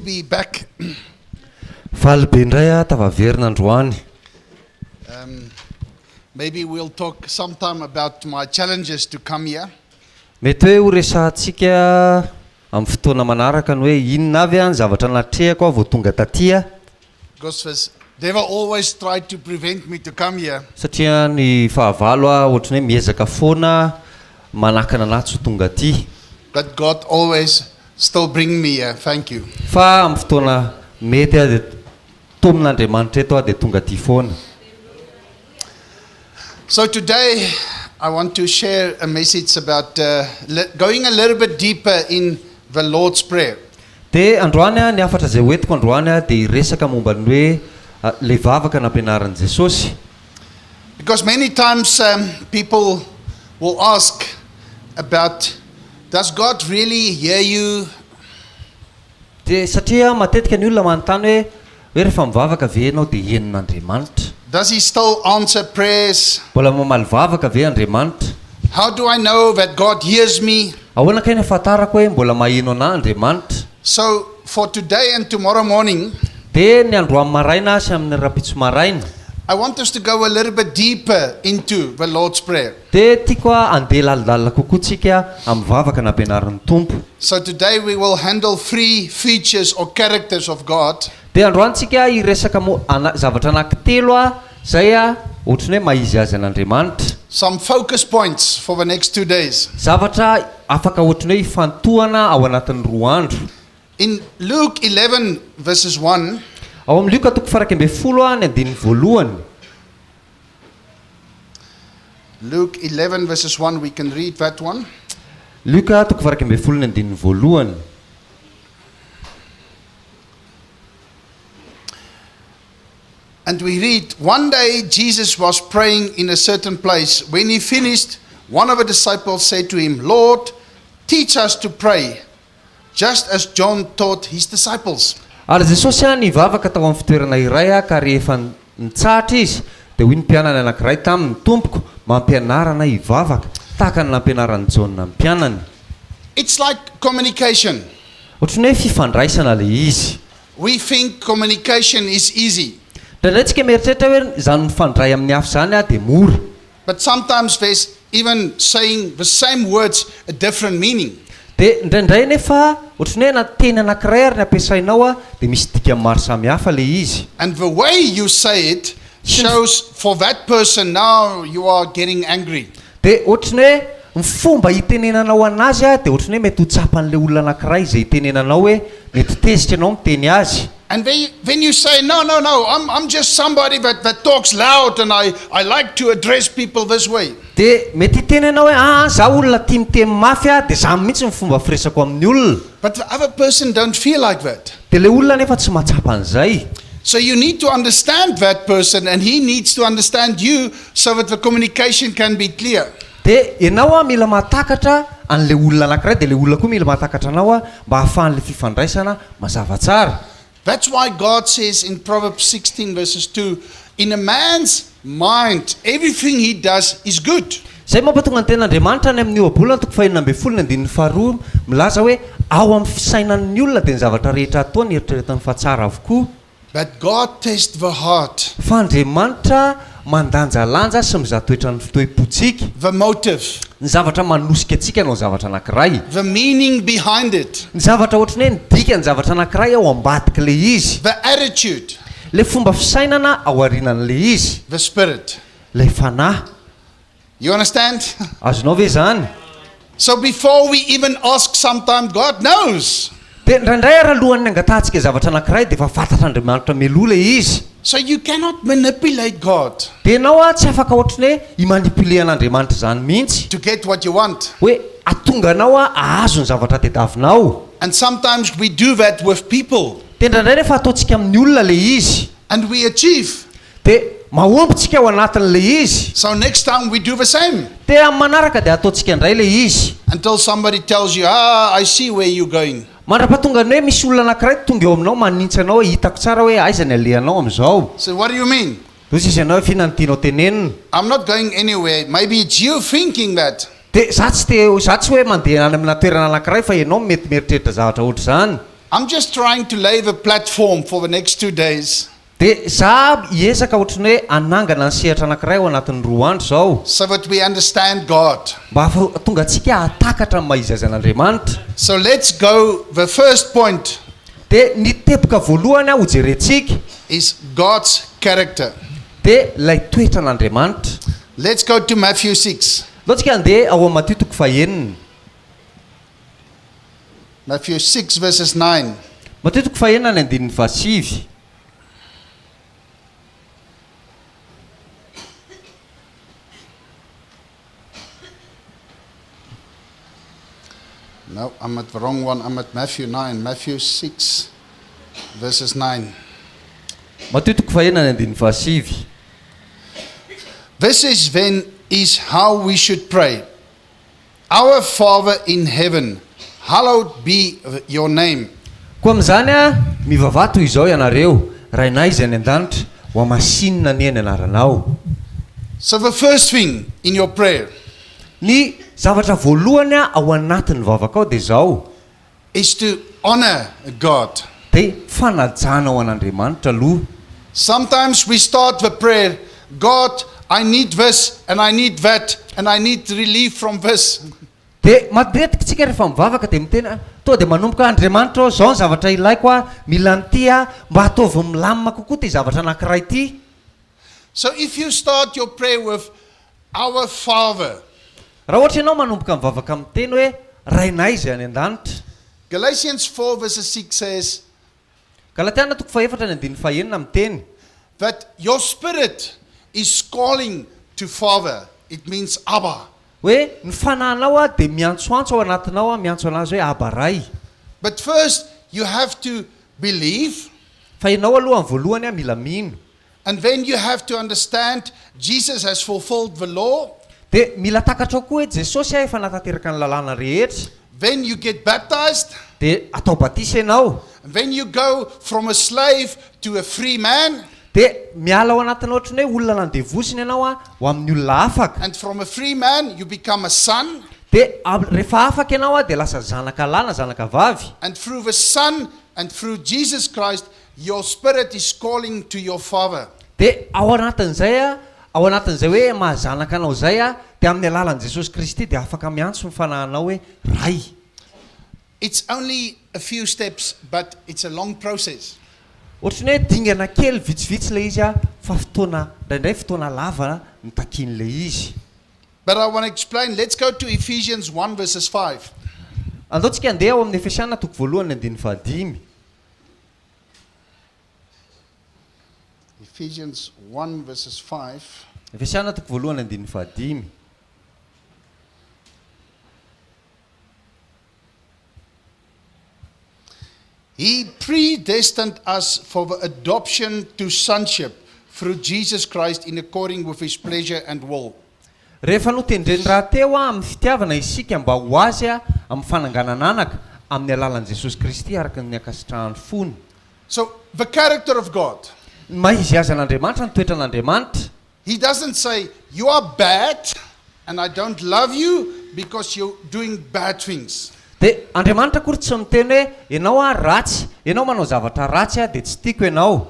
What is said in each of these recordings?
be back. Faly be indray aho tafaverina androany. Maybe we'll talk sometime about my challenges to come here. Mety hoe horesahantsika amin'ny fotoana manaraka ny hoe inona avy ny zavatra natrehako aho vao tonga taty. Because the devil always tried to prevent me to come here. Satria ny fahavalo ohatran'ny hoe miezaka foana manakana anah tsy ho tonga aty. But God always still bring me here. Thank you. Fa amin'ny fotoana mety aho dia tomin'Andriamanitra eto aho dia tonga aty foana. So today I want to share a message about going a little bit deeper in the Lord's Prayer. Dia androany ny hafatra izay hoentiko androany dia hiresaka momba ny hoe ilay vavaka nampianarin'i Jesosy. Because many times people will ask about does God really hear you? Dia satria matetika ny olona manontany hoe hoe rehefa mivavaka ve ianao dia henon'Andriamanitra? Does he still answer prayers? Mbola mamaly vavaka ve Andriamanitra? How do I know that God hears me? Ahoana kay ny ahafantarako hoe mbola maheno anah Andriamanitra? So for today and tomorrow morning. Dia ny androany maraina sy amin'ny rahampitso maraina. I want us to go a little bit deeper into the Lord's Prayer. Dia tiako handeha lalindalina kokoa tsika amin'ny vavaka nampianarin'ny Tompo. So today we will handle three features or characters of God. Dia androany tsika hiresaka mo ana zavatra anankitelo a zay a ohatran'ny hoe maha izy azy an'Andriamanitra. Some focus points for the next 2 days. Zavatra afaka ohatran'ny hoe hifantohana ao anatin'ny 2 andro. In Luke 11 verses 1. Ao amin'ny Lioka toko faha-11 a ny andininy voalohany. Luke 11 verses 1, we can read that one. Lioka toko faha-11 ny andininy voalohany. And we read, One day Jesus was praying in a certain place. When he finished, one of the disciples said to him, Lord, teach us to pray, just as John taught his disciples. Ary Jesosy nivavaka tao amin'ny fitoerana iray, ka rehefa nitsahatra izy, dia hoy ny mpianany anankiray taminy, Tompoko, mampianara anay hivavaka, tahaka ny nampianaran'i Jaona ny mpianany. It's like communication. Ohatran'ny hoe fifandraisana ilay izy. We think communication is easy. Indraindray tsika mieritreritra hoe izany mifandray amin'ny hafa izany dia mora. But sometimes there's even saying the same words a different meaning. Dia indraindray nefa ohatran'ny hoe na teny anankiray ary ny ampiasainao dia misy dikany maro samihafa ilay izy. And the way you say it shows for that person now you are getting angry. Dia ohatran'ny hoe ny fomba itenenanao anazy dia ohatran'ny hoe mety ho tsapan'ilay olona anankiray izay itenenanao hoe mety tezitra ianao miteny azy. And then you say, No, no, no, I'm just somebody that talks loud and I like to address people this way. Dia mety hiteny ianao hoe aa za olona tia miteny mafy aho dia zany mihitsy ny fomba firesako amin'ny olona. But the other person don't feel like that. Dia ilay olona nefa tsy mahatsapa an'izay. So you need to understand that person and he needs to understand you so that the communication can be clear. Dia ianao mila mahatakatra an'ilay olona anankiray dia ilay olona koa mila mahatakatra anao mba hahafahan'ilay fifandraisana mazava tsara. That's why God says in Proverbs 16 verses 2, in a man's mind, everything he does is good. Izay mampatonga ny tenin'Andriamanitra any amin'ny Ohabolana toko faha-16 ny andininy faharoa milaza hoe ao amin'ny fisainan'ny olona dia ny zavatra rehetra ataony eritreretiny fa tsara avokoa. But God tests the heart. Fa Andriamanitra mandanjalanja sy mizaha toetra ny toe-pontsika. The motive. Ny zavatra manosika antsika hanao zavatra anankiray. The meaning behind it. Ny zavatra ohatran'ny hoe ny dikan'ny zavatra anankiray ao ambadik'ilay izy. The attitude. Ilay fomba fisainana ao aorianan'ilay izy. The spirit. Ilay fanahy. You understand? Azonao ve izany? So before we even ask sometime God knows. Dia indraindray ary alohan'ny angatahantsika zavatra anankiray dia efa fantatr'Andriamanitra mialoha ilay izy. So you cannot manipulate God. Dia ianao tsy afaka ohatran'ny hoe hi-manipuler an'Andriamanitra izany mihitsy. To get what you want. Hoe hahatonga anao hahazo ny zavatra tadiavinao. And sometimes we do that with people. Dia indraindray nefa ataontsika amin'ny olona ilay izy. And we achieve. Dia mahomby tsika ao anatin'ilay izy. So next time we do the same. Dia amin'ny manaraka dia ataontsika indray ilay izy. Until somebody tells you, ah, I see where you're going. Mandra-pahatonga ny hoe misy olona anankiray tonga eo aminao manintsy anao hoe hitako tsara hoe aiza ny alehanao amin'izao. So what do you mean? Dia hoy sisa ianao hoe f'inona no tianao tenenina? I'm not going anywhere. Maybe it's you thinking that. Dia za tsy te, za tsy hoe mandeha any amina toerana anankiray fa ianao mety mieritreritra zavatra ohatr'izany. I'm just trying to lay the platform for the next 2 days Dia za hiezaka ohatran'ny hoe hanangana ny sehatra anankiray ao anatin'ny 2 andro izao so that we understand God. mba hahatonga antsika hahatakatra ny maha izy azy an'Andriamanitra. So let's go. The first point Dia ny teboka voalohany hojerentsika is God's character. dia ilay toetran'Andriamanitra. Let's go to Matthew 6. Ndao tsika handeha ao amin'ny Matio toko fahenina. Matthew 6, verses 9. Matio toko fahenina ny andininy fahasivy. No, I'm at the wrong one. I'm at Matthew 9. Matthew 6, verses 9. Matio toko fahenina ny andininy fahasivy. This is then is how we should pray. Our Father in heaven, hallowed be your name. Koa amin'izany a, mivavaha toy izao ianareo, Rainay izay any an-danitra, hohamasinina anie ny anaranao. So the first thing in your prayer Ny zavatra voalohany a ao anatin'ny vavakao dia izao, is to honor God. dia fanajana ho an'Andriamanitra aloha. Sometimes we start the prayer, God, I need this and I need that and I need relief from this. Dia matetika tsika rehefa mivavaka dia miteny a, tonga dia manomboka, Andriamanitra ô, izao ny zavatra ilaiko a, mila an'ity aho, mba ataovy milamina kokoa ity zavatra anankiray ity. So if you start your prayer with Our Father, Raha ohatra ianao manomboka mivavaka miteny hoe, Rainay izay any an-danitra. Galatians 4 verses 6 says Galatiana toko fahefatra ny andininy fahenina miteny. that your spirit is calling to Father. It means Abba. Hoe ny fanahinao a dia miantsoantso ao anatinao a, miantso an'azy hoe Aba Ray. But first you have to believe, Fa ianao aloha amin'ny voalohany a mila mino. and then you have to understand Jesus has fulfilled the law. Dia mila takatrao koa hoe Jesosy a efa nahatanteraka ny lalàna rehetra. Then you get baptized, Dia atao batisa ianao. and then you go from a slave to a free man, Dia miala ao anatin'ny ohatran'ny hoe olona nandevozina ianao a ho amin'ny olona afaka. And from a free man you become a son, Dia rehefa afaka ianao a dia lasa zanaka lahy na zanaka vavy. And through the Son and through Jesus Christ, your spirit is calling to your Father. Dia ao anatin'izay a, ao anatin'izay hoe maha zanaka anao izay a, dia amin'ny alalan'i Jesosy Kristy dia afaka miantso ny fanahinao hoe Ray. It's only a few steps, but it's a long process. Ohatran'ny hoe dingana kely vitsivitsy ilay izy a, fa fotoana, indraindray fotoana lava no takian'ilay izy. But I want to explain. Let's go to Ephesians 1 verses 5. Andao tsika handeha ao amin'ny Efesiana toko voalohany andininy fahadimy. Ephesians 1 verses 5. Efesiana toko voalohany andininy fahadimy. He predestined us for the adoption to sonship through Jesus Christ in according with his pleasure and will. Rehefa notendreny rahateo amin'ny fitiavana isika mba ho Azy amin'ny fananganan'anaka amin'ny alalan'i Jesosy Kristy araka ny ankasitrahan'ny fony. So, the character of God. Ny maha izy azy an'Andriamanitra, ny toetran'Andriamanitra. He doesn't say, You are bad and I don't love you because you're doing bad things. Dia Andriamanitra akory tsy miteny hoe, Ianao ary ratsy, ianao manao zavatra ratsy dia tsy tiako ianao.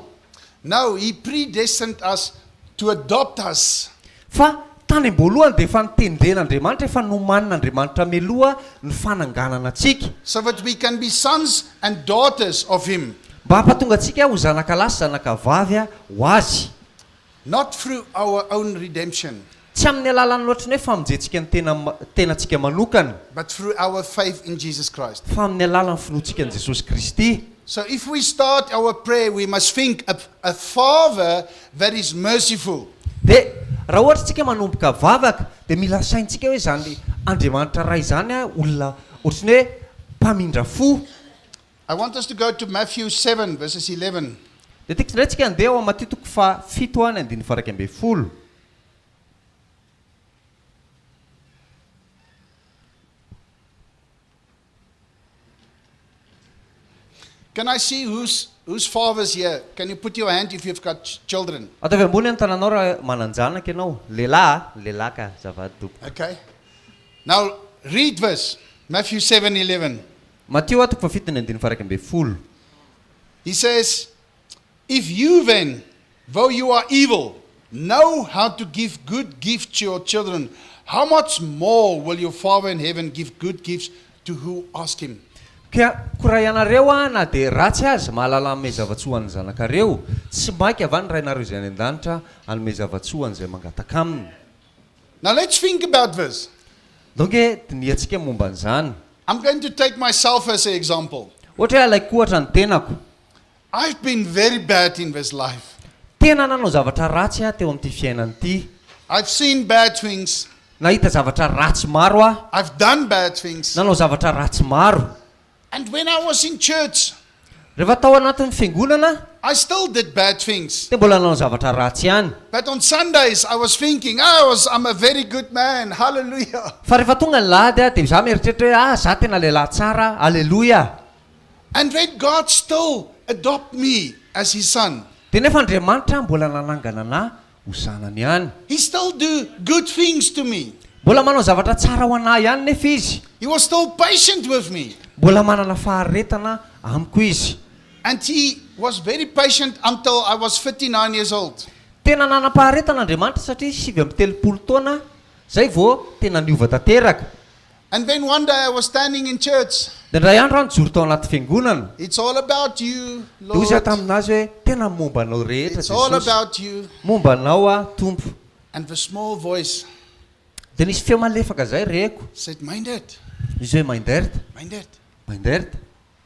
No, He predestined us to adopt us. Fa tany am-boalohany dia efa notendren'Andriamanitra, efa nomanin'Andriamanitra mialoha ny fananganana antsika. So that we can be sons and daughters of Him. Mba hampatonga antsika ho zanakalahy sy zanakavavy ho Azy. Not through our own redemption. Tsy amin'ny alalan'ny ohatry ny hoe famonjentsika ny tena tenantsika manokana. But through our faith in Jesus Christ. Fa amin'ny alalan'ny finoantsika an'i Jesosy Kristy. So if we start our prayer, we must think of a Father that is merciful. Dia raha ohatra isika manomboka vavaka dia mila saintsika hoe izany Andriamanitra Ray izany olona ohatry ny hoe mpamindra fo. I want us to go to Matthew 7 verses 11. Dia tiako indray tsika handeha ao amin'ny Matio toko faha fito any andininy faha 11. Can I see whose father's here? Can you put your hand if you've got children? Ataovy ambony ny tananao raha manan-janaka ianao. Lehilahy a, lehilahy ka, azafady tompoko. Okay. Now read this. Matthew 7:11. Matio a toko fahafito ny andininy faha-11. He says, If you then, though you are evil, know how to give good gifts to your children, how much more will your Father in heaven give good gifts to who ask him? Ka koa raha ianareo a na dia ratsy aza mahalala hanome zava-tsoa ho an'ny zanakareo, tsy mainka va ny Rainareo izay any an-danitra hanome zava-tsoa ho an'izay mangataka aminy? Now let's think about this. Ndao nge dinihantsika momba an'izany. I'm going to take myself as an example. Ohatra hoe alaiko ohatra ny tenako. I've been very bad in this life. Tena nanao zavatra ratsy aho teo amin'ity fiainana ity. I've seen bad things. Nahita zavatra ratsy maro aho. I've done bad things. Nanao zavatra ratsy maro. And when I was in church. Rehefa tao anatin'ny fiangonana. I still did bad things. Dia mbola nanao zavatra ratsy ihany. But on Sundays I was thinking, I was, I'm a very good man, hallelujah. Fa rehefa tonga ny lahady aho dia izaho mieritreritra hoe, ah, izaho tena lehilahy tsara, aleloia. And then God still adopt me as his son. Dia nefa Andriamanitra mbola nanangana anà ho zanany ihany. He still do good things to me. Mbola manao zavatra tsara ho anà ihany nefa Izy. He was still patient with me. Mbola manana faharetana amiko Izy. And he was very patient until I was 39 years old. Tena nanam-paharetana Andriamanitra satria 39 taona izay vao tena niova tanteraka. And then one day I was standing in church. Dia indray andro aho nijoro tao anaty fiangonana. It's all about you, Dia hoy izaho Lord. tamin'azy hoe, Tena momba anao rehetra It's all Jesosy. about you. Momba anao aho, Tompo. And the small voice Dia nisy feo malefaka izay reko. said, Meindert, Izy hoe, Meindert, Meindert, Meindert,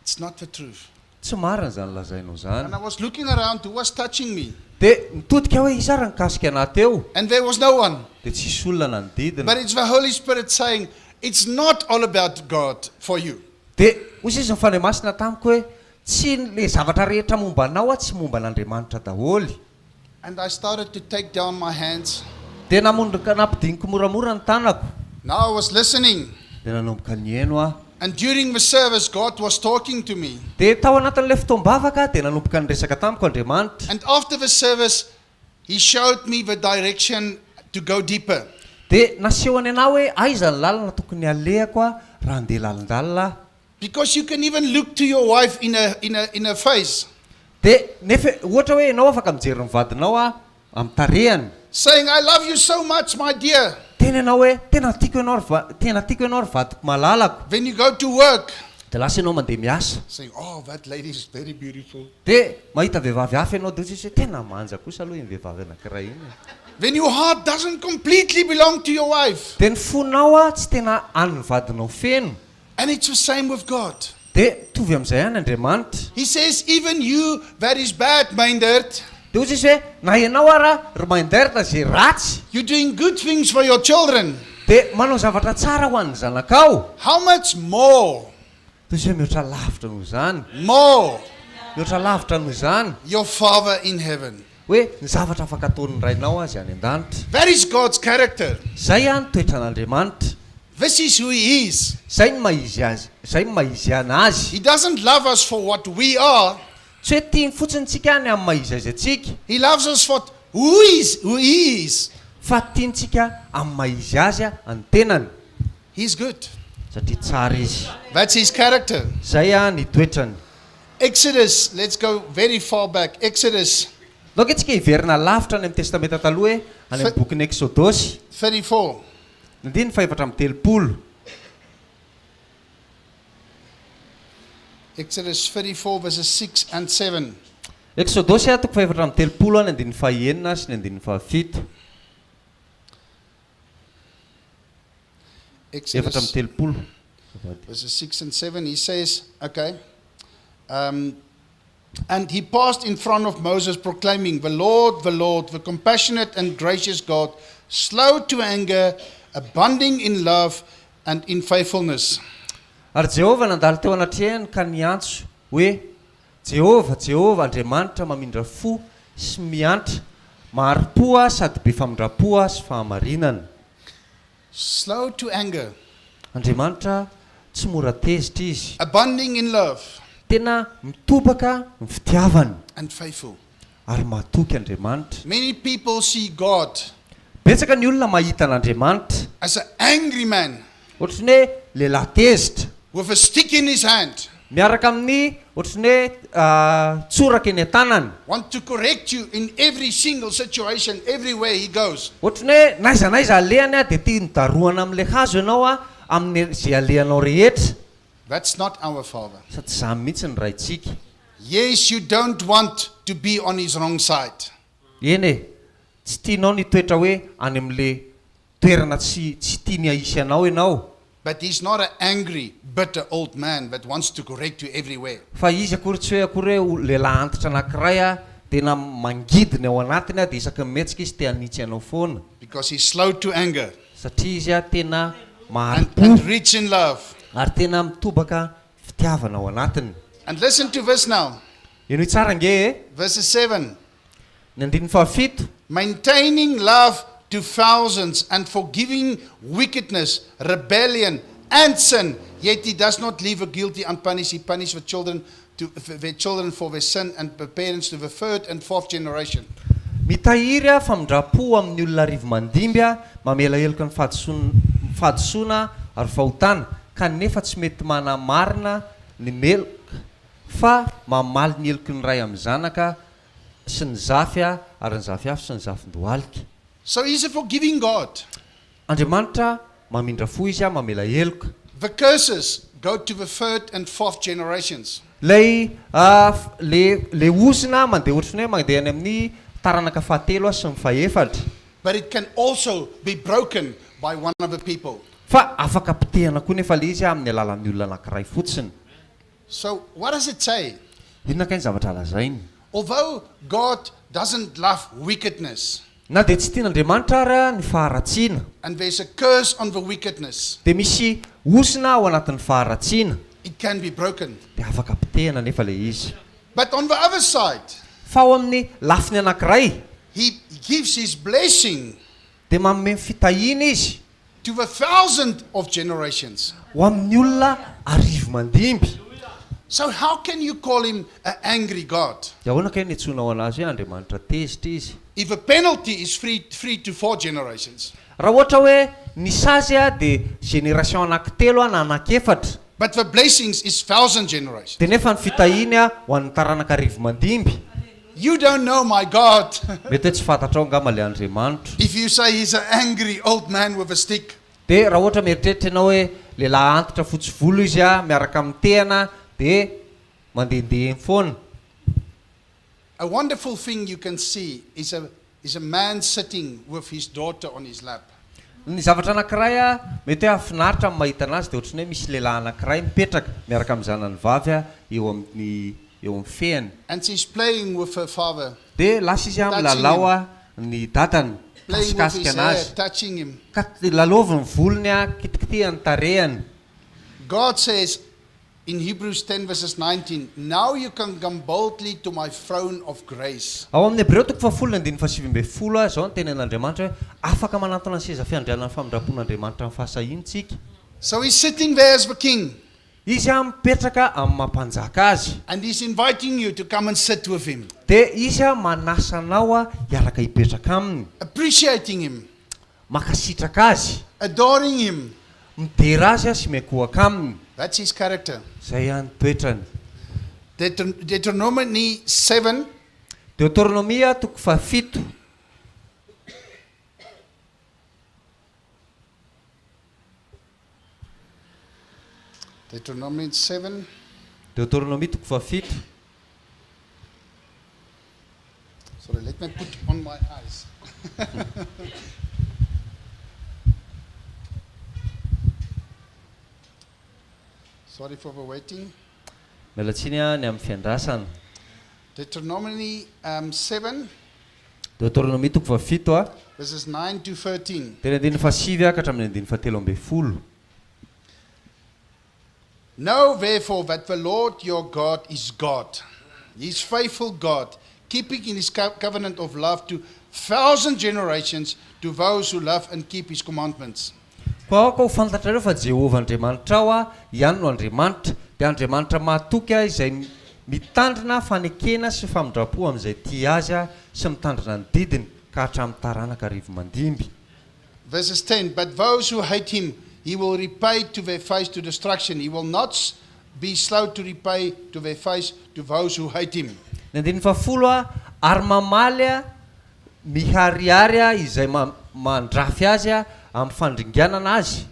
it's not the truth. tsy marina izany lazainao izany. And I was looking around who was touching me. Dia nitodika aho hoe, Iza ary nikasika anà teo? And there was no one. Dia tsisy olona nanodidina. But it's the Holy Spirit saying, It's not all about God for you. Dia hoy sisa ny Fanahy Masina tamiko hoe, Tsy ilay zavatra rehetra momba anao tsy momba an'Andriamanitra daholo. And I started to take down my hands. Dia namondoka nampidiniko moramora ny tanako. Now I was listening. Dia nanomboka nihaino aho. And during the service God was talking to me. Dia tao anatin'ilay fotoam-bavaka dia nanomboka niresaka tamiko Andriamanitra. And after the service He showed me the direction to go deeper. Dia nasehony anah hoe aiza ny lalana tokony halehako raha handeha lalindalina aho. Because you can even look to your wife in her in her in her face. Dia nefa ohatra hoe ianao afaka mijery ny vadinao a amin'ny tarehany. Saying I love you so much my dear. Teny ianao hoe tena tiako ianao ry va- tena tiako ianao ry vadiko malalako. Then you go to work. Dia lasa ianao mandeha miasa. Saying oh that lady is very beautiful. Dia mahita vehivavy hafa ianao dia hoy izy hoe tena manja kosa aloha iny vehivavy anankiray iny e. Then your heart doesn't completely belong to your wife. Dia ny fonao a tsy tena an'ny vadinao feno. And it's the same with God. Dia mitovy amin'izay ihany Andriamanitra. He says even you that is bad Meindert. Dia hoy Jesosy hoe, na ianao ara ry Meindert izay ratsy. You doing good things for your children. Dia manao zavatra tsara ho an'ny zanakao. How much more. Toy izay hoe mihoatra lavitra noho izany. More. Mihoatra lavitra noho izany. Your father in heaven. Hoe ny zavatra afaka ataon'ny Rainao azy any an-danitra. That is God's character. Izay ny toetran'Andriamanitra. This is who he is. Izay ny maha izy azy, izay ny maha izy anazy. He doesn't love us for what we are. Tsy hoe tiany fotsiny tsika ny amin'ny maha izy azy antsika. He loves us for who is, who he is. Fa tiany tsika amin'ny maha izy azy ny tenany. He is good. Satria tsara izy. That's his character. Izay ny toetrany. Exodus, let's go very far back, Exodus. Ndao ange tsika hiverina lavitra any amin'ny Testamenta Taloha e, any amin'ny bokin'ny Eksodosy. 34. Ny andininy faha-34. Exodus 34 verses 6 and 7. Eksodosy toko faha-34 ny andininy faha-6 sy ny andininy faha-7. Exodus 34. Verses 6 and 7, he says, okay. Um, and he passed in front of Moses, proclaiming, The Lord, the Lord, the compassionate and gracious God, slow to anger, abounding in love and in faithfulness. Ary Jehovah nandalo teo anatrehany ka niantso hoe, Jehovah, Jehovah, Andriamanitra mamindra fo sy miantra, mahari-po sady be famindram-po sy fahamarinana. Slow to anger. Andriamanitra tsy mora tezitra Izy. Abounding in love. Tena mitobaka ny fitiavany. And faithful. Ary mahatoky Andriamanitra. Many people see God. Betsaka ny olona mahita an'Andriamanitra. As a angry man. Ohatry ny hoe lehilahy tezitra. With a stick in his hand. Miaraka amin'ny ohatry ny hoe tsoraka eny an-tanany. Want to correct you in every single situation everywhere he goes. Ohatry ny hoe n'aiza n'aiza alehany dia tiany darohana amin'ilay hazo ianao amin'ny izay alehanao rehetra. That's not our father. Sa tsy izany mihitsy ny Raintsika? Yes, you don't want to be on his wrong side. Eny e, tsy tianao ny hitoetra hoe any amin'ilay toerana tsy tsy tiany hahisy anao ianao. But he's not a angry, bitter old man that wants to correct you everywhere. Fa izy akory tsy hoe akory hoe lehilahy antitra anankiray a, tena mangidy ny ao anatiny a, dia isaky ny mihetsika izy te hanitsy anao foana. Because he's slow to anger. Satria izy a tena And mahari-po. and rich in love. Ary tena mitobaka fitiavana ao anatiny. And listen to this now. Henoy tsara ange e. Verses 7. Ny andininy fahafito. Maintaining love to thousands and forgiving wickedness, rebellion and sin, yet he does not leave the guilty unpunished, he punishes the children to their children for their sin and the parents to the third and fourth generation. Mitahiry famindram-po amin'ny olona arivo-mandimby, mamela heloka ny fahadisoana ary fahotana, kanefa tsy mety manamarina ny meloka, fa mamaly ny heloky ny ray amin'ny zanaka sy ny zafy ary ny zafiafy sy ny zafindohalika. So he's a forgiving God. Andriamanitra mamindra fo Izy mamela heloka. The curses go to the third and fourth generations. Ilay le le ozona mandeha ohatran'ny hoe mandeha any amin'ny taranaka fahatelo sy ny fahefatra. But it can also be broken by one of the people. Fa afaka potehana koa nefa ilay izy amin'ny alalan'ny olona anankiray fotsiny. So what does it say? Inona kay ny zavatra lazainy? Although God doesn't love wickedness. Na dia tsy tian'Andriamanitra ara ny faharatsiana. And there's a curse on the wickedness. Dia misy ozona ao anatin'ny faharatsiana. It can be broken. Dia afaka potehina anefa ilay izy. But on the other side. Fa ao amin'ny lafiny anankiray. He gives his blessing. Dia manome ny fitahiana Izy. To the thousand of generations. Ho amin'ny olona arivomandimby. So how can you call him a angry God? Dia ahoana kay no iantsoanao an'Azy hoe Andriamanitra tezitra Izy? If the penalty is three, three to four generations. Raha ohatra hoe ny sazy dia génération anankitelo na anankiefatra. But the blessings is thousand generations. Dia nefa ny fitahiany ho an'ny taranaka arivomandimby. You don't know my God. Mety hoe tsy fantatrao angamba ilay Andriamanitro. If you say he's an angry old man with a stick. Dia raha ohatra mieritreritra ianao hoe lehilahy antitra fotsy volo izy miaraka amin'ny tehana dia mandehandeha eny foana. A wonderful thing you can see is a is a man sitting with his daughter on his lap. Ny zavatra anankiray mety hoe hahafinaritra ny mahita anazy dia ohatran'ny hoe misy lehilahy anankiray mipetraka miaraka amin'ny zanany vavy eo amin'ny eo amin'ny fehiny. And she's playing with her father. Dia lasa izy Touching milalao him. ny dadany, Playing with his mikasika hair, anazy. touching him. Ka lalaoviny ny volony, kitikitihany ny tarehiny. God says in Hebrews 10 verses 19, Now you can come boldly to my throne of grace. Ao amin'ny Hebreo toko fahafolo ny andininy fahasivy ambin'ny folo, izao no tenin'Andriamanitra hoe, Afaka manantona ny seza fiandrianan'ny famindram-pon'Andriamanitra amin'ny fahasahiana isika. So he's sitting there as the king. Izy mipetraka amin'ny maha-mpanjaka azy. And he's inviting you to come and sit with him. Dia izy manasa anao hiaraka hipetraka aminy. Appreciating him. Mankasitraka azy. Adoring him. Midera azy sy miankohoka aminy. That's his character. Izay ny toetrany. Deuteronomy 7. Deuteronomia toko fahafito. Deuteronomy 7. Deuteronomia toko fahafito. Sorry, let me put on my eyes. Sorry for the waiting. Miala tsiny ny amin'ny fiandrasana. Deuteronomy 7. Deuteronomia toko fahafito a. Verses 9 to 13. Teny andininy fahasivy ka hatramin'ny andininy fahatelo ambin'ny folo. Know therefore that the Lord your God is God. He is faithful God, keeping in his covenant of love to thousand generations to those who love and keep his commandments. Koa aoka ho fantatrareo fa Jehovah Andriamanitrao a ihany no Andriamanitra, dia Andriamanitra mahatoky a izay mitandrina fanekena sy famindram-po amin'izay tia azy a sy mitandrina ny didiny ka hatramin'ny taranaka arivo mandimby. Verses 10 But those who hate him, He will repay to their face to destruction. He will not be slow to repay to their face to those who hate him. Ny andininy fahafolo a, Ary mamaly a miharihary a izay ma mandrafy azy a amin'ny fandringanana azy.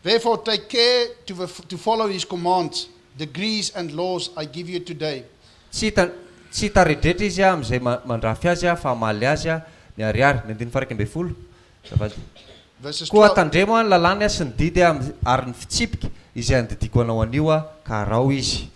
Therefore take care to the to follow his commands, decrees and laws I give you today. Tsy hita tsy hitaredretra izy a amin'izay ma mandrafy azy a fa hamaly azy a miharihary. Ny andininy faha 11, azafady. Verses Koa 12. tandremo a ny lalàny a sy ny didy a ary ny fitsipika izay andidiako anao anio a ka araho izy.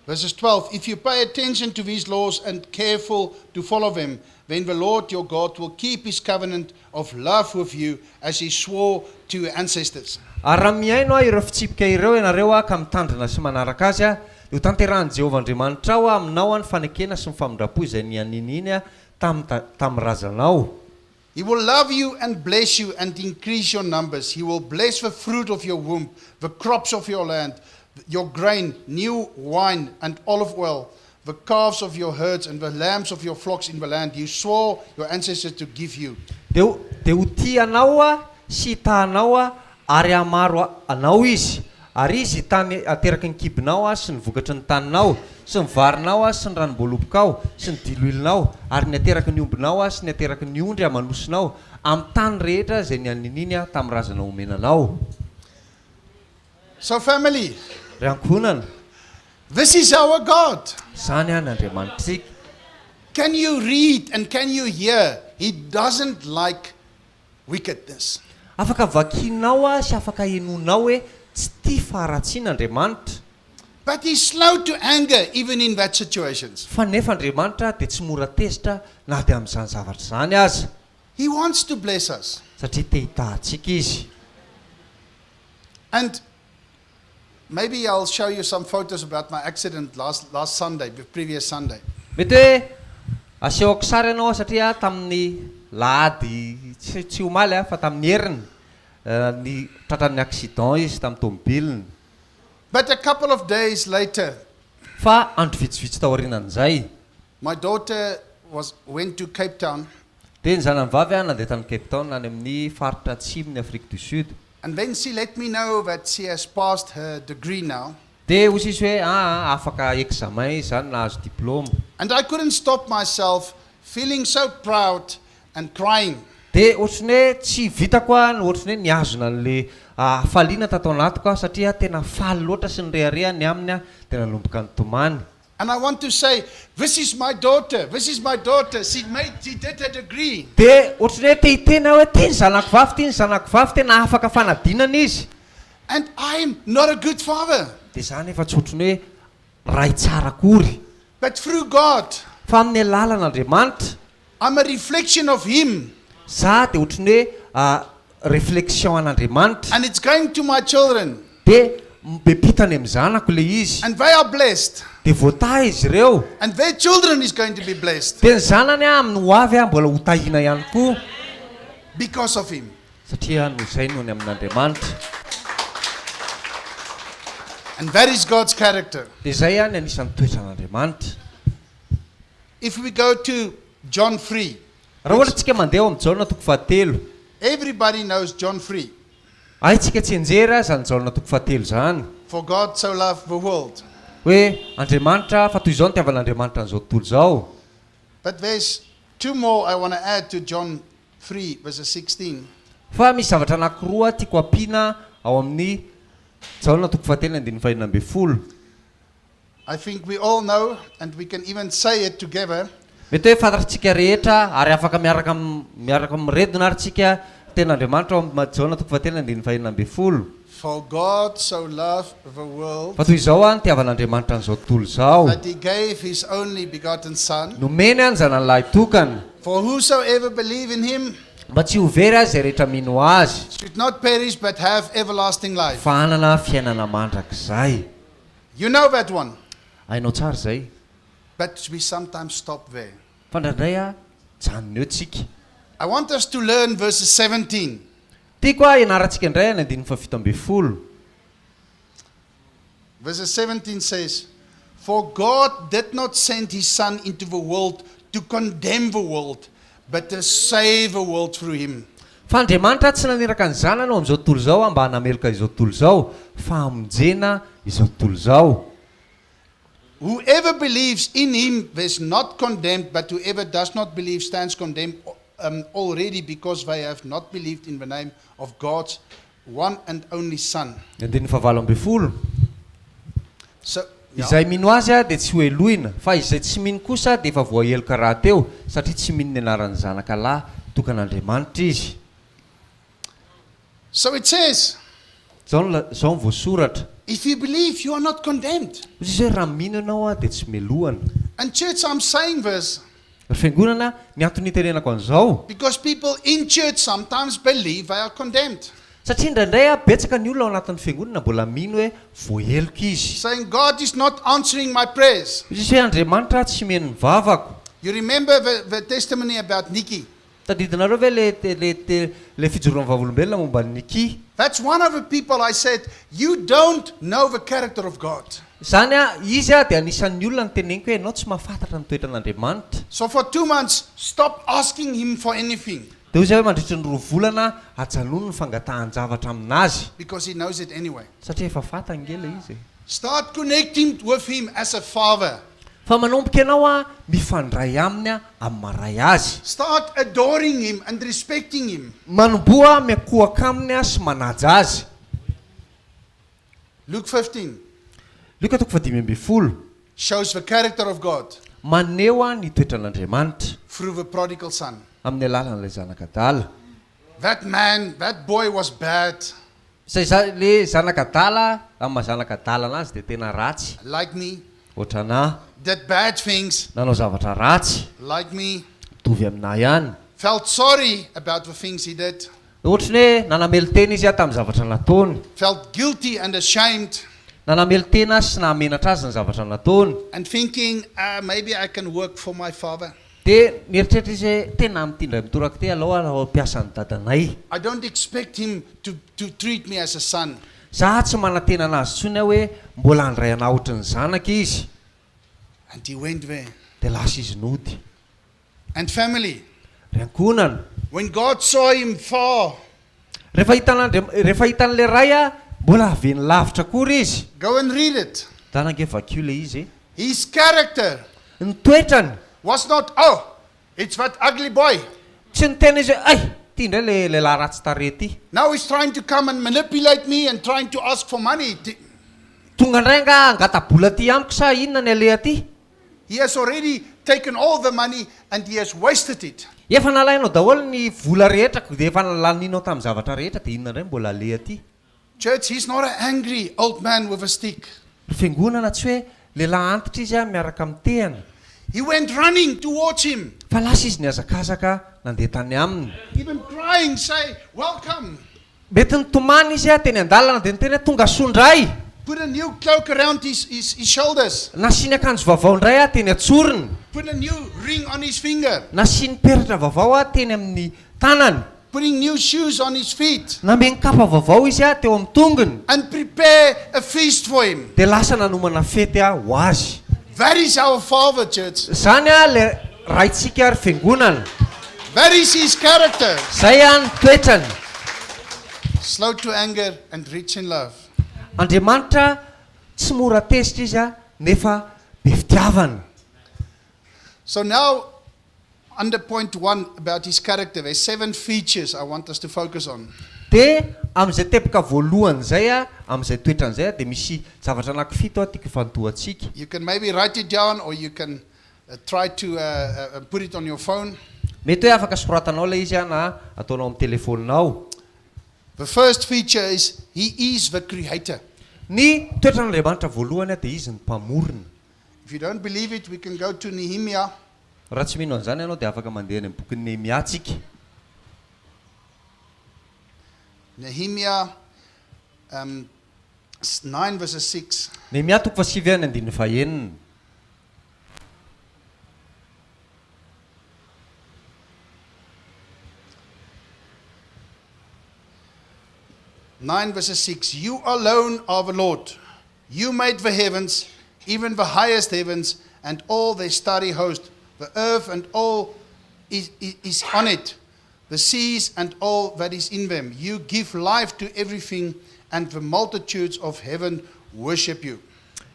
Verses 12 If you pay attention to these laws and careful to follow them, then the Lord your God will keep his covenant of love with you as he swore to your ancestors. Ary raha mihaino ahy ireo fitsipika ireo ianareo aho ka mitandrina sy manaraka azy aho, dia hotanterahin'i Jehovah Andriamanitrao aho aminao aho ny fanekena sy ny famindram-po izay nianianiny aho tamin'ny tamin'ny razanao. He will love you and bless you and increase your numbers. He will bless the fruit of your womb, the crops of your land, your grain, new wine, and olive oil, the calves of your herds and the lambs of your flocks in the land you swore your ancestors to give you. Dia ho, dia ho tia anao aho sy hitaha anao aho ary hahamaro anao Izy, ary Izy hitaha ny ateraky ny kibonao aho sy ny vokatry ny taninao, sy ny varinao aho sy ny ranom-boalobokao, sy ny diloilonao, ary ny ateraky ny ombinao aho sy ny ateraky ny ondry aman'osinao, amin'ny tany rehetra izay nianianiany aho tamin'ny razana homena anao. So family. Ry ankohonana. This is our God. Izany an Andriamanitrika. Can you read and can you hear he doesn't like wickedness. Afaka vakianao sy afaka henoinao hoe tsy tia faharatsiana Andriamanitra. But he's slow to anger even in that situations. Fa nefa Andriamanitra dia tsy mora tezitra na dia amin'izany zavatra izany aza. He wants to bless us. Satria te hitaha antsika Izy. And maybe I'll show you some photos about my accident last last Sunday, the previous Sunday. Mety hoe asehoko sary ianao satria tamin'ny lahady tsy tsy omaly a fa tamin'ny heriny ny tratran'ny accident izy tamin'ny tomobiliny. But a couple of days later. Fa andro vitsivitsy taorianan'izay. My daughter was went to Cape Town. Dia ny zanany vavy nandeha tany Cape Town any amin'ny faritra atsimon'i Afrique du Sud. And then she let me know that she has passed her degree now. Dia hoy izy hoe aa afaka examen izy izany nahazo diploma. And I couldn't stop myself feeling so proud and crying. Dia ohatran'ny hoe tsy vitako aho ny ohatran'ny hoe nihazona an'ilay hafaliana tato anatiko aho satria tena faly loatra sy nirehareha ny aminy aho dia nanomboka nitomany. And I want to say, this is my daughter, this is my daughter, she made, she did her degree. Dia ohatran'ny hoe te hiteny aho hoe ity ny zanako vavy, ity ny zanako vavy, tena afaka fanadinana izy. And I'm not a good father. Dia izaho nefa tsy ohatran'ny hoe ray tsara akory. But through God. Fa amin'ny alalan'Andriamanitra. I'm a reflection of Him. Za dia ohatran'ny hoe reflexion an'Andriamanitra. And it's going to my children. Dia miampita any amin'ny zanako ilay izy. And they are blessed. Dia voatahy izy ireo. And their children is going to be blessed. Dia ny zanany amin'ny ho avy mbola ho tahiana ihany koa. Because of Him. Satria noho izay noho ny amin'Andriamanitra. And that is God's character. Dia izay ny anisan'ny toetran'Andriamanitra. If we go to John 3. Raha ohatra tsika mandeha ao amin'ny Jaona toko fahatelo. Everybody knows John 3. Haintsika tsianjery izany Jaona toko fahatelo izany. For God so loved the world. Hoe Andriamanitra, fa toy izao nitiavan'Andriamanitra an'izao tontolo izao. But there's two more I want to add to John 3 verses 16. Fa misy zavatra anankiroa tiako ampiana ao amin'ny Jaona toko fahatelo andininy fahenina ambin'ny folo. I think we all know, and we can even say it together. Mety hoe fantatritsika rehetra ary afaka miaraka miaraka miredona ary tsika tenin'Andriamanitra ao amin'ny Jaona toko fahatelo andininy fahenina ambin'ny folo. For God so loved the world Fa toy izao a nitiavan'Andriamanitra an'izao tontolo izao. that he gave his only begotten Son, Nomeny a ny zanany lahy tokana. for whosoever believe in him Mba tsy ho very azy izay rehetra mino azy. should not perish but have everlasting life. Fa hanana fiainana mandrakizay. You know that one. Hainao tsara izay. But we sometimes stop there. Fa indraindray a janona eo tsika. I want us to learn verses 17. Tiako a ianarantsika indray ny andininy faha-17. Verses 17 says, For God did not send his Son into the world to condemn the world, but to save the world through him. Fa Andriamanitra tsy naniraka ny Zanany ho amin'izao tontolo izao mba hanameloka izao tontolo izao, fa hamonjena izao tontolo izao. Whoever believes in him is not condemned, but whoever does not believe stands condemned um, already because they have not believed in the name of God's one and only Son. Ny andininy fahavalo ambinifolo. So, yeah. Izay mino Azy dia tsy hohelohina, fa izay tsy mino kosa dia efa voaheloka rahateo, satria tsy mino ny anaran'ny Zanaka lahy tokan'Andriamanitra izy. So it says. Izao no la, izao no voasoratra. If you believe, you are not condemned. Hoy Jesosy hoe, Raha mino ianao dia tsy melohana. And church, I'm saying this. Ry fiangonana, ny antony itenenako an'izao. Because people in church sometimes believe they are condemned. Satria indraindray betsaka ny olona ao anatin'ny fiangonana mbola mino hoe voaheloka izy. Saying God is not answering my prayers. Hoy Jesosy hoe, Andriamanitra tsy mihaino ny vavako. You remember the, the testimony about Nikki? Tadidinareo ve le le le fijoroan'ny vavolombelona momba an'i Nikki? That's one of the people I said, you don't know the character of God. Izany a, izy a dia anisan'ny olona noteneniko hoe ianao tsy mahafantatra ny toetran'Andriamanitra. So for 2 months, stop asking him for anything. Dia hoy izahay hoe mandritry ny roa volana ajanony ny fangatahan-javatra aminazy. Because he knows it anyway. Satria efa fantany nge ilay izy e. Start connecting with him as a father. Fa manomboka ianao a mifandray aminy a amin'ny maha ray azy. Start adoring him and respecting him. Manomboha miankohoka aminy a sy manaja azy. Luke 15. Lioka toko fahadimy ambin'ny folo. Shows the character of God. Maneho a ny toetran'Andriamanitra. Through the prodigal son. Amin'ny alalan'ilay zanak'adala. That man, that boy was bad. Zay za le zanak'adala amin'ny maha zanak'adala anazy dia tena ratsy. Like me. Ohatranà. Did bad things. Nanao zavatra ratsy. Like me. Mitovy aminà ihany. Felt sorry about the things he did. Ohatry ny hoe nanamelo-tena izy tamin'ny zavatra nataony. Felt guilty and ashamed. Nanamelo-tena sy nahamenatra azy ny zavatra nataony. And thinking, ah, maybe I can work for my father. Dia nieritreritra izy hoe, Tena amin'ity indray mitoraka ity alao aho hampiasa ny dadanay. I don't expect him to treat me as a son. Za tsy manantena anazy intsony aho hoe mbola handray anah ohatry ny zanaka izy. And he went there. Dia lasa izy nody. And family. Ry ankohonana. When God saw him far. Rehefa hitan'Andriam-, rehefa hitan'ilay Ray aho, mbola avy eny lavitra akory izy. Go and read it. Ndana ange vakio ilay izy e. His character. Ny toetrany. Was not, oh, it's that ugly boy. Tsy niteny izy hoe, ay, ity indray ilay lehilahy ratsy tarehy ity. Now he's trying to come and manipulate me and trying to ask for money. Tonga indray angaha hangata-bola aty amiko sa inona ny aleha aty? He has already taken all the money and he has wasted it. Efa nalainao daholo ny vola rehetra ko dia efa laninao tamin'ny zavatra rehetra dia inona indray mbola aleha aty? Church, he's not an angry old man with a stick. Ry fiangonana tsy hoe lehilahy antitra izy miaraka amin'ny tehana. He went running towards him. Fa lasa izy nihazakazaka nandeha tany aminy. Even crying, say, Welcome. Mety nitomany izy teny an-dalana dia niteny hoe tonga soa indray. Put a new cloak around his shoulders. Nasiany akanjo vaovao indray teny an-tsorony. Put a new ring on his finger. Nasiany peratra vaovao teny amin'ny tanany. Putting new shoes on his feet. Nameny kapa vaovao izy teo amin'ny tongony. And prepare a feast for him. Dia lasa nanomana fety ho azy. That is our Father, church. Zany le raintsika ry fiangonana. That is his character. Zay ny toetrany. Slow to anger and rich in love. Andriamanitra tsy mora tezitra izy a nefa be fitiavana. So now, under point one about his character, there's seven features I want us to focus on. Dia amin'izay teboka voalohany zay a amin'izay toetran'izay a dia misy zavatra anankifito a tiako ifantohantsika. You can maybe write it down or you can try to put it on your phone. Mety hoe afaka soratanao ilay izy a na ataonao amin'ny telefoninao. The first feature is he is the creator. Ny toetran'Andriamanitra voalohany a dia izy ny mpamorona. If you don't believe it, we can go to Nehemiah. Raha tsy mino an'izany ianao dia afaka mandeha any amin'ny bokin'ny Nehemia tsika. Nehemiah 9 verses 6. Nehemia toko fahasivy any andininy fahenina. 9 verses 6. You alone are the Lord. You made the heavens, even the highest heavens, and all their starry host, the earth and all is on it. the seas and all that is in them. You give life to everything, and the multitudes of heaven worship you.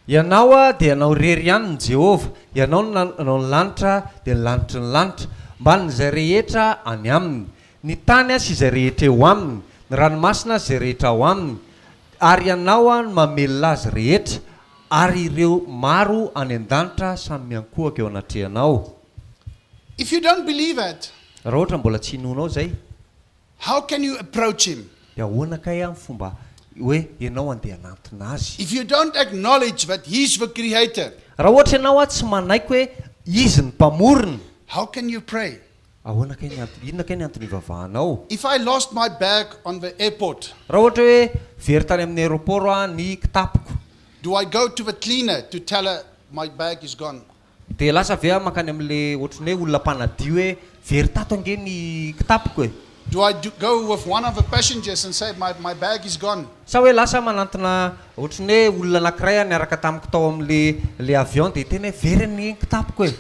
Ianao a dia Ianao irery ihany no Jehovah, Ianao no nanao ny lanitra, dia ny lanitry ny lanitra, mbanin'izay rehetra any aminy, ny tany sy izay rehetra eo aminy, ny ranomasina sy izay rehetra ao aminy, ary Ianao no mamelona azy rehetra, ary ireo maro any an-danitra samy miankohoka eo anatrehanao. If you don't believe that, Raha ohatra mbola tsy inoanao izay, how can you approach Him? dia ahoana kay amin'ny fomba hoe ianao andeha hanantona Azy? If you don't acknowledge that He's the Creator, Raha ohatra ianao tsy manaiky hoe Izy ny Mpamorona, how can you pray? ahoana kay ny antony, inona kay ny antony ivavahanao? If I lost my bag on the airport, Raha ohatra hoe very tany amin'ny aéroport aho ny kitapoko, do I go to the cleaner to tell her my bag is gone? Dia lasa ve aho mankany amin'ilay ohatran'ny hoe olona mpanadio hoe very tato ange ny kitapoko e? Do I do go with one of the passengers and say my my bag is gone? Sa hoe lasa manantona ohatran'ny hoe olona anankiray aho niaraka tamiko tao amin'ilay ilay avion dia hiteny hoe very anie ny kitapoko e?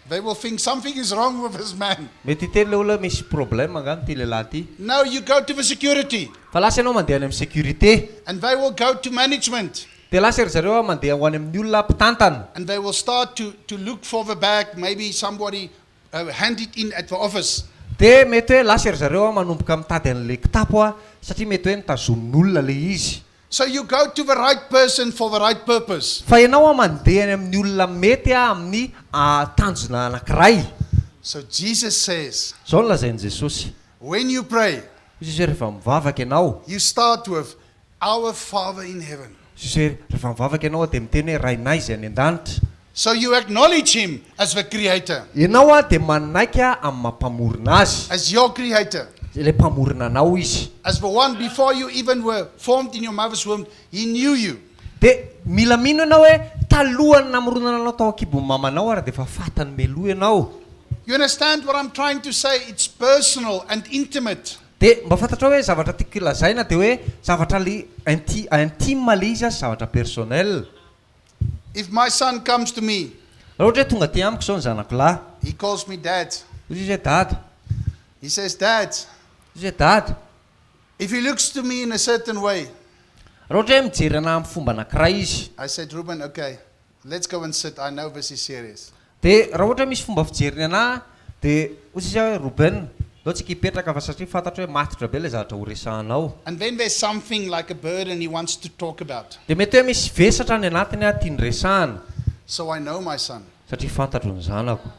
They will think something is wrong with this man. Mety hiteny ilay olona hoe misy problème angamba ity lehilahy ity. No, you go to the security. Fa lasa ianao mandeha any amin'ny sécurité. And they will go to management. Dia lasa ry zareo mandeha ho any amin'ny olona mpitantana. And they will start to to look for the bag, maybe somebody hand it in at the office. Dia mety hoe lasa ry zareo manomboka mitady an'ilay kitapo satria mety hoe notazomin'olona ilay izy. So you go to the right person for the right purpose. Fa ianao mandeha any amin'ny olona mety amin'ny tanjona anankiray. So Jesus says. Izao no lazain'i Jesosy. When you pray. Hoy Jesosy hoe rehefa mivavaka ianao. You start with Our Father in heaven. Jesosy hoe rehefa mivavaka ianao dia miteny hoe Rainay izay any an-danitra. So you acknowledge him as the creator. Ianao dia manaiky amin'ny maha mpamorona azy. As your creator. Ilay mpamorona anao izy. As the one before you even were formed in your mother's womb, he knew you. Dia mila mino ianao hoe talohan'ny namoronana anao tao an-kibon'ny mamanao ary dia efa fantany mialoha ianao. You understand what I'm trying to say? It's personal and intimate. Dia mba fantatrao hoe zavatra tiako lazaina dia hoe zavatra le inti intime le izy sy zavatra personnel. If my son comes to me. Raha ohatra hoe tonga aty amiko izao ny zanako lahy. He calls me dad. Hoy izy hoe dada. He says dad. Hoy izy hoe dada. If he looks to me in a certain way. Raha ohatra hoe mijery anah amin'ny fomba anankiray izy. I said Ruben okay let's go and sit I know this is serious. Dia raha ohatra hoe misy fomba fijeriny anah dia hoy sisa aho hoe Ruben, ndao tsika hipetraka fa satria fantatro hoe matotra be ilay zavatra ho resahanao. And then there's something like a burden he wants to talk about. Dia mety hoe misy vesatra any anatiny aho tiany resahana. So I know my son. Satria fantatro ny zanako.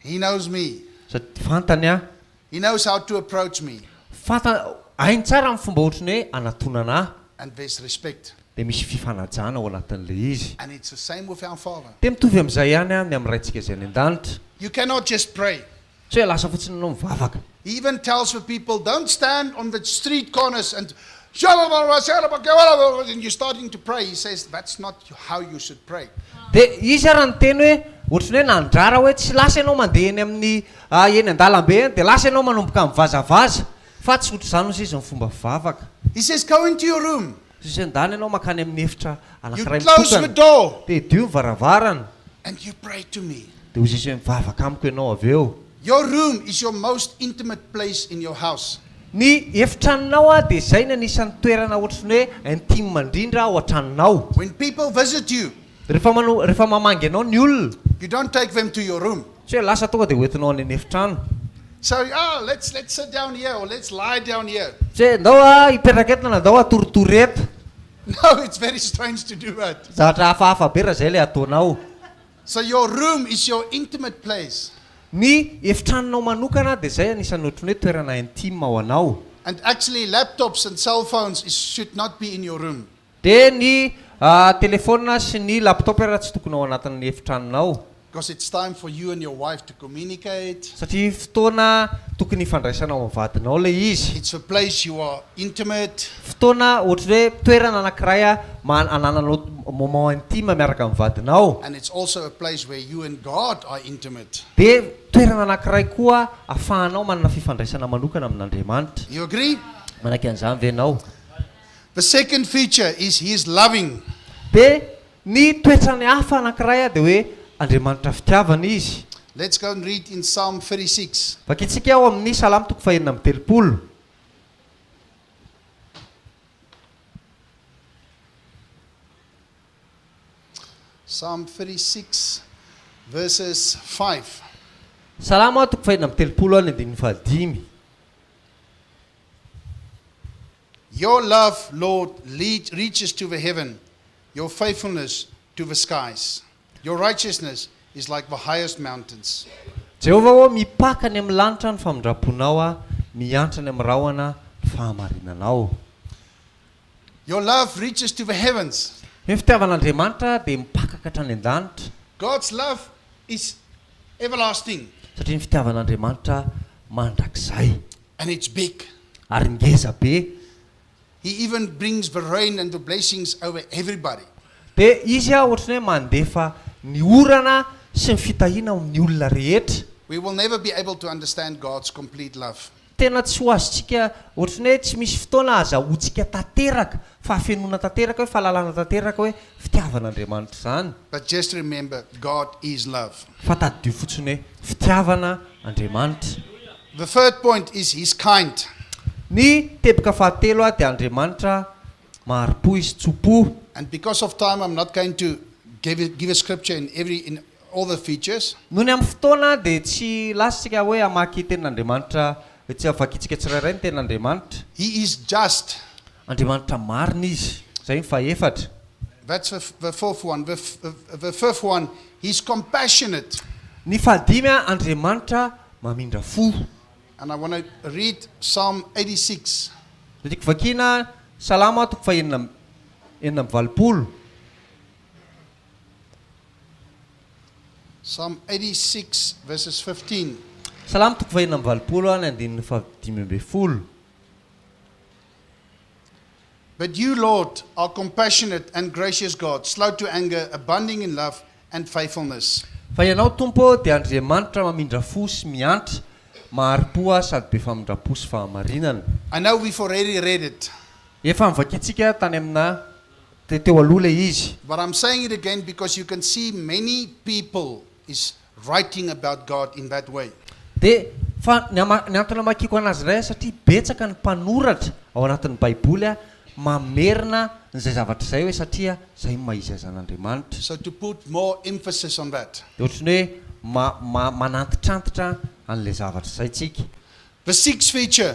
He knows me. Satria fantany aho. He knows how to approach me. Fanta, hainy tsara ny fomba ohatry ny hoe anatonana ahy. And there's respect. Dia misy fifanajana ao anatin'ilay izy. And it's the same with our Father. Dia mitovy amin'izay ihany ny amin'ny Raintsika izay any an-danitra. You cannot just pray. Tsy hoe lasa fotsiny ianao mivavaka. He even tells the people, don't stand on the street corners and and you're starting to pray. He says that's not how you should pray. Dia izy ary niteny hoe, ohatry ny hoe nandrara hoe tsy lasa ianao mandeha eny amin'ny eny an-dalambe eny dia lasa ianao manomboka mivazavaza, fa tsy ohatr'izany hozy izy ny fomba fivavaka. He says go into your room. Hozy izy hoe ndana ianao mankany amin'ny efitra You anankiray close the mitokana, door. dia hidio ny varavarana. And you pray to me. Dia hozy izy hoe mivavaka amiko ianao avy eo. Your room is your most intimate place in your house. Ny efitranonao dia izay ny anisan'ny toerana ohatry ny hoe intime indrindra ao an-tranonao. When people visit you. Rehefa mano, rehefa mamangy anao ny olona. You don't take them to your room. Tsy hoe lasa tonga dia hoentinao any an'efitrano. So, ah, let's, let's sit down here or let's lie down here. Tsy hoe ndao ah hipetraka eto na ndao hatoritory eto. No, it's very strange to do that. Zavatra hafahafa be raha izay ilay ataonao. So your room is your intimate place. Ny efitranonao manokana dia izay anisan'ny ohatran'ny hoe toerana intime ho anao. And actually laptops and cell phones is should not be in your room. Dia ny telephone sy ny laptop ary tsy tokony ao anatin'ny efitranonao. Because it's time for you and your wife to communicate. Satria fotoana tokony hifandraisanao amin'ny vadinao ilay izy. It's a place you are intimate. Fotoana ohatry ny hoe toerana anankiray anananao moment intime miaraka amin'ny vadinao. And it's also a place where you and God are intimate. Dia toerana anankiray koa afahanao manana fifandraisana manokana amin'Andriamanitra. You agree? Manaiky an'izany ve ianao? The second feature is he is loving. Dia ny toetrany hafa anankiray dia hoe Andriamanitra fitiavana Izy. Let's go and read in Psalm 36. Vakintsika ao amin'ny Salamo toko fahenina amby telopolo. Psalm 36 verses 5. Salamo toko fahenina amby telopolo ny andininy fahadimy. Your love, Lord, lead, reaches to the heaven, your faithfulness to the skies. Your righteousness is like the highest mountains. Jehovah ô, mipaka any amin'ny lanitra ny famindram-ponao, miantra any amin'ny rahona ny fahamarinanao. Your love reaches to the heavens. Ny fitiavan'Andriamanitra dia mipaka ka hatrany an-danitra. God's love is everlasting. Satria ny fitiavan'Andriamanitra mandrakizay. And it's big. Ary ngeza be. He even brings the rain and the blessings over everybody. Dia Izy ohatran'ny hoe mandefa ny orana sy ny fitahiana ao amin'ny olona rehetra. We will never be able to understand God's complete love. Tena tsy ho azontsika, ohatran'ny hoe tsy misy fotoana ahazahoantsika tanteraka, fahafenoana tanteraka hoe fahalalana tanteraka hoe fitiavan'Andriamanitra izany. But just remember, God is love. Fa tadidio fotsiny hoe fitiavana Andriamanitra. The third point is He's kind. Ny teboka fahatelo dia Andriamanitra mahari-po Izy, tso-po. And because of time I'm not going to give a, give a scripture in every in all the features. Noho ny amin'ny fotoana dia tsy lasa isika hoe hamaky tenin'Andriamanitra, tsy havakintsika tsirairay ny tenin'Andriamanitra. He is just. Andriamanitra marina Izy. Izay ny fahefatra. That's the, the fourth one. The, the, the fifth one, He's compassionate. Ny fahadimy, Andriamanitra mamindra fo. And I want to read Psalm 86. Dia tiako vakiana Salamo toko fahenina 86. Psalm 86 verses 15. Salamo toko fahenina amby valopolo ny andininy fahadimy ambin'ny folo. But you, Lord, are compassionate and gracious God, slow to anger, abounding in love and faithfulness. Fa ianao Tompo dia Andriamanitra mamindra fo sy miantra, mahari-po a sady be famindram-po sy fahamarinana. I know we've already read it, Efa novakintsika tany amina te teo aloha ilay izy. But I'm saying it again because you can see many people is writing about God in that way. Dia fa ny ama- ny antony amakiko anazy indray satria betsaka ny mpanoratra ao anatin'ny Baiboly a mamerina n'izay zavatra izay hoe satria zay no maha izy azy an'Andriamanitra. So to put more emphasis on that. Dia ohatran'ny hoe ma- ma- manantitrantitra an'ilay zavatra izay tsika. The sixth feature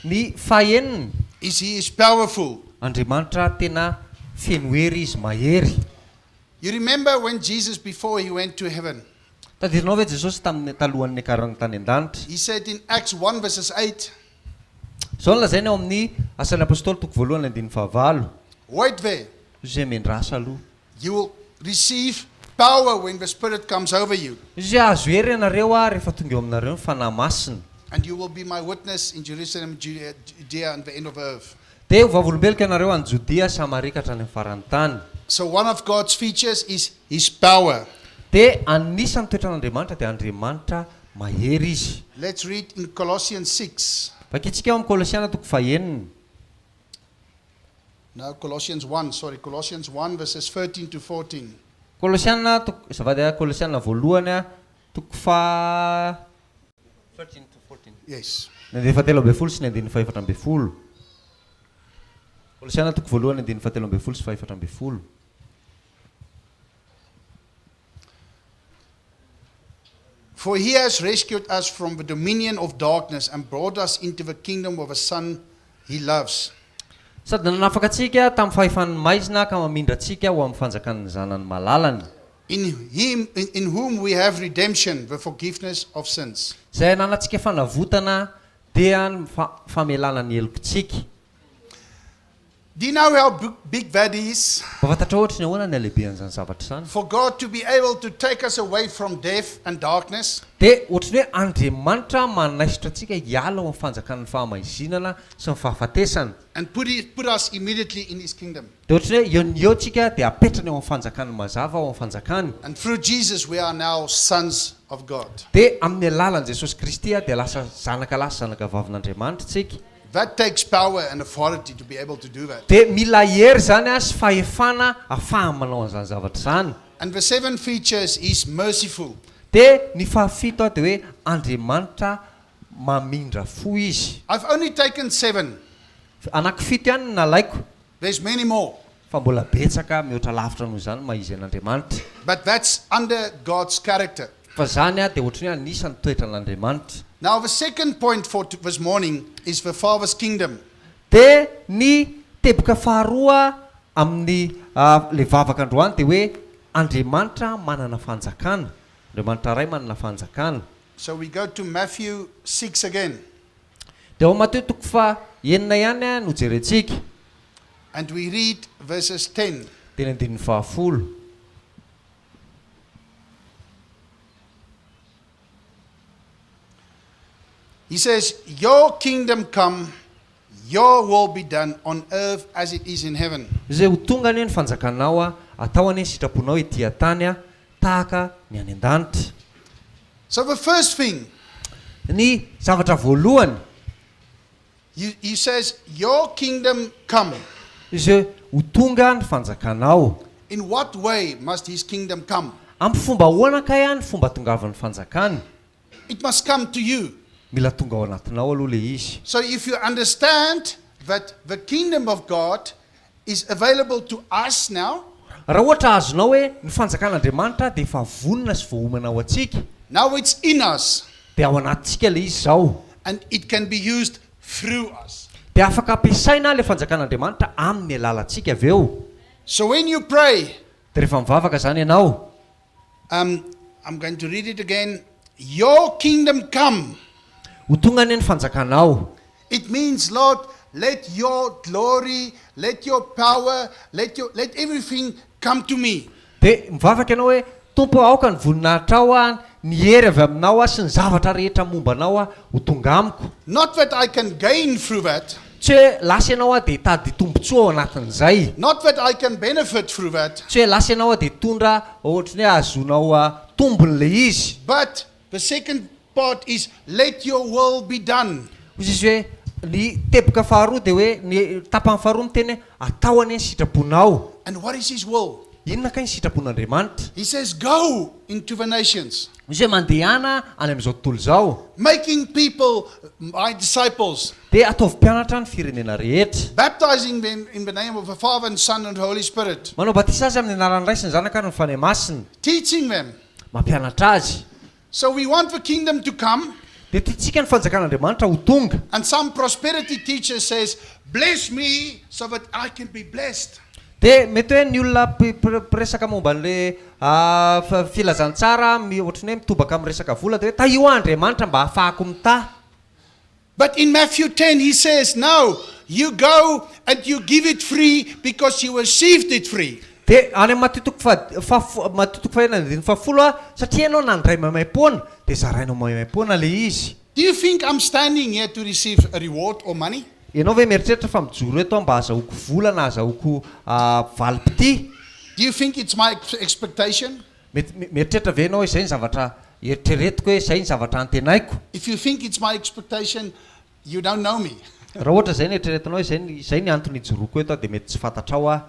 Ny fahenina, is He is powerful. Andriamanitra tena feno hery izy, mahery. You remember when Jesus, before he went to heaven, Tadidinao ve Jesosy tamin'ny talohan'ny niakarany tany an-danitra? He said in Acts 1 verses 8, Izao no lazainy ao amin'ny Asan'ny Apostoly toko voalohany andininy fahavalo. "Wait there, Izy hoe miandrasa aloha. You will receive power when the Spirit comes over you, Izy hoe hahazo hery ianareo a rehefa tonga eo aminareo ny Fanahy Masina. And you will be my witness in Jerusalem, Judea, Judea and the end of the earth." Dia ho vavolombeloko ianareo any Jodia, Samaria ka hatrany amin'ny faran'ny tany. So one of God's features is His power. Dia anisan'ny toetran'Andriamanitra dia Andriamanitra mahery Izy. Let's read in Colossians 6. Vakintsika ao amin'ny Kolosiana toko fahenina. No, Colossians 1, sorry, Colossians 1 verses 13 to 14. Kolosiana toko, azafady a, Kolosiana voalohany a, toko faha 13 to 14. Yes. Ny andininy fahatelo ambin'ny folo sy ny andininy fahefatra ambin'ny folo. Kolosiana toko voalohany andininy fahatelo ambin'ny folo sy fahefatra ambin'ny folo. For he has rescued us from the dominion of darkness and brought us into the kingdom of a Son he loves, Sady nanafaka antsika tamin'ny fahefan'ny maizina ka mamindra antsika ho amin'ny fanjakan'ny zanany malalany. In whom we have redemption, the forgiveness of sins. Izay ananantsika fanavotana dia ny fa- famelana ny helokontsika. Do you know how big that is? Mba fantatra ohatra ny ahoana ny halehibean'izany zavatra izany? For God to be able to take us away from death and darkness Dia ohatry ny hoe Andriamanitra manaisotra antsika hiala ao amin'ny fanjakan'ny fahamaizinana sy ny fahafatesana. And put us immediately in his kingdom. Dia ohatry ny hoe eo ny eo tsika dia apetrany ao amin'ny fanjakany mazava ao amin'ny fanjakany. And through Jesus, we are now sons of God. Dia amin'ny alalan'i Jesosy Kristy a dia lasa zanaka lahy sy zanaka vavin'Andriamanitra tsika. That takes power and authority to be able to do that. Dia mila hery zany a sy fahefana ahafahany manao an'izany zavatra izany. And the seventh feature is He's merciful. Dia ny fahafito dia hoe Andriamanitra mamindra fo Izy. I've only taken seven. Anankifito ihany no nalaiko. There's many more. Fa mbola betsaka mihoatra lavitra noho izany maha izy an'Andriamanitra. But that's under God's character. Fa izany dia ohatran'ny hoe anisan'ny toetran'Andriamanitra. Now the second point for this morning is the Father's kingdom. Dia ny teboka faharoa amin'ny ilay vavaka androany dia hoe Andriamanitra manana fanjakana, Andriamanitra Ray manana fanjakana. So we go to Matthew 6 again. Dia ao Matio toko faha enina ihany no jerentsika. And we read verses 10. Dia ny andininy fahafolo. He says, Your kingdom come, your will be done on earth as it is in heaven. Izay ho tonga anie ny fanjakanao, atao anie ny sitraponao ety an-tany tahaka ny any an-danitra. So the first thing. Ny zavatra voalohany. He, he says, Your kingdom come. Izy hoe, Ho tonga ny fanjakanao. In what way must his kingdom come? Amin'ny fomba ahoana kay ny fomba atongavan'ny fanjakany? It must come to you. Mila tonga ao anatinao aloha ilay izy. So if you understand that the kingdom of God is available to us now. Raha ohatra azonao hoe ny fanjakan'Andriamanitra dia efa vonona sy voaomana ho antsika. Now it's in us. Dia ao anatintsika ilay izy izao. And it can be used through us. Dia afaka ampiasaina ilay fanjakan'Andriamanitra amin'ny alalantsika avy eo. So when you pray. Dia rehefa mivavaka izany ianao. Um, I'm going to read it again. Your kingdom come. Ho tonga anie ny fanjakanao. It means, Lord, let your glory, let your power, let your, let everything come to me. Dia mivavaka ianao hoe, Tompo aoka ny voninahitrao, ny hery avy aminao sy ny zavatra rehetra momba anao ho tonga amiko. Not that I can gain through that. Tsy hoe lasa ianao dia hitady tombontsoa ao anatin'izay. Not that I can benefit through that. Tsy hoe lasa ianao dia hitondra ohatry ny hoe ahazoanao tombony ilay izy. But the second part is let your will be done. Hoy izy hoe, ny teboka faharoa dia hoe, ny tapany faharoa miteny hoe, atao anie ny sitraponao. And what is his will? Inona kay ny sitrapon'Andriamanitra? He says go into the nations. Izy hoe mandehana any amin'izao tontolo izao. Making people my disciples. Dia ataovy mpianatra ny firenena rehetra. Baptizing them in the name of the Father and Son and Holy Spirit. Manao batisa azy amin'ny anaran'ny Ray sy ny Zanaka ary ny Fanahy Masina. Teaching them. Mampianatra azy. So we want the kingdom to come. Dia tiantsika ny fanjakan'Andriamanitra ho tonga. And some prosperity teacher says, bless me so that I can be blessed. Dia mety hoe ny olona mpiresaka momba an'ilay filazantsara ohatran'ny hoe mitobaka amin'ny resaka vola dia hoe tahio aho Andriamanitra mba hahafahako mitahy. But in Matthew 10 he says, no, you go and you give it free because you received it free. Dia any amin'ny Matio toko faha, faha, Matio toko fahenina andininy fahafolo a, satria ianao nandray maimaimpoana, dia zarainao maimaimpoana ilay izy. Do you think I'm standing here to receive a reward or money? Ianao ve mieritreritra fa mijoro eto aho mba hazahoako vola na hazahoako valim-pitia? Do you think it's my expectation? Mety, mieritreritra ve ianao hoe izay ny zavatra eritreretiko hoe izay ny zavatra antenaiko? If you think it's my expectation, you don't know me. Raha ohatra izay no eritreretinao hoe izay ny, izay ny antony ijoroako eto aho dia mety tsy fantatrao aho.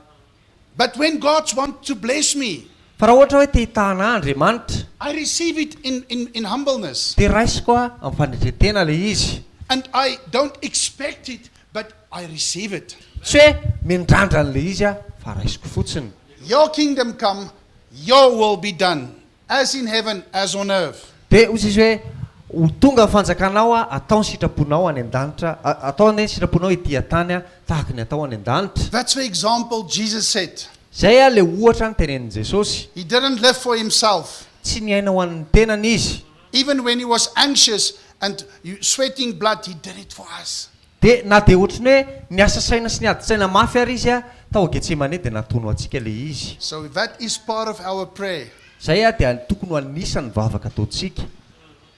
But when God wants to bless me. Fa raha ohatra hoe te hitahana ahy Andriamanitra. I receive it in, in, in humbleness. Dia raisiko amin'ny fanetren-tena ilay izy. And I don't expect it, but I receive it. Tsy hoe miandrandra an'ilay izy aho fa raisiko fotsiny. Your kingdom come, Your will be done, as in heaven, as on earth. Dia hoy izy hoe, Ho tonga ny fanjakanao, atao ny sitraponao any an-danitra, atao anie ny sitraponao ety an-tany tahaka ny atao any an-danitra. That's the example Jesus set. Izay ilay ohatra notenenin'i Jesosy. He didn't live for himself. Tsy niaina ho an'ny tenany izy. Even when he was anxious and sweating blood, he did it for us. Dia na dia ohatry ny hoe niasa saina sy niady saina mafy ary izy tao Getsemane dia nataony ho antsika ilay izy. So that is part of our prayer. Izay dia tokony ho anisan'ny vavaka ataontsika.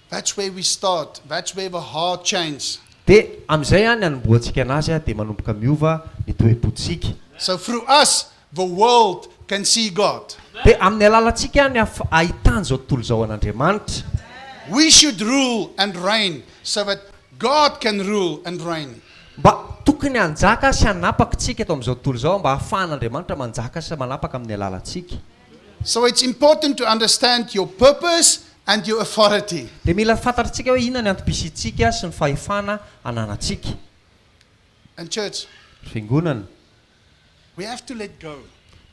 That's where we start, that's where the heart change. Dia amin'izay ny hanombohantsika anazy dia manomboka miova ny toe-pontsika. So through us the world can see God. Dia amin'ny alalantsika ny ahitan'izao tontolo izao an'Andriamanitra. We should rule and reign so that God can rule and reign. Mba tokony hanjaka sy hanapaka isika eto amin'izao tontolo izao mba hahafahan'Andriamanitra manjaka sy manapaka amin'ny alalantsika. So it's important to understand your purpose. and your authority. Dia mila fantatritsika hoe inona ny antom-pisiantsika sy ny fahefana ananantsika. And church, Ry fiangonana, we have to let go.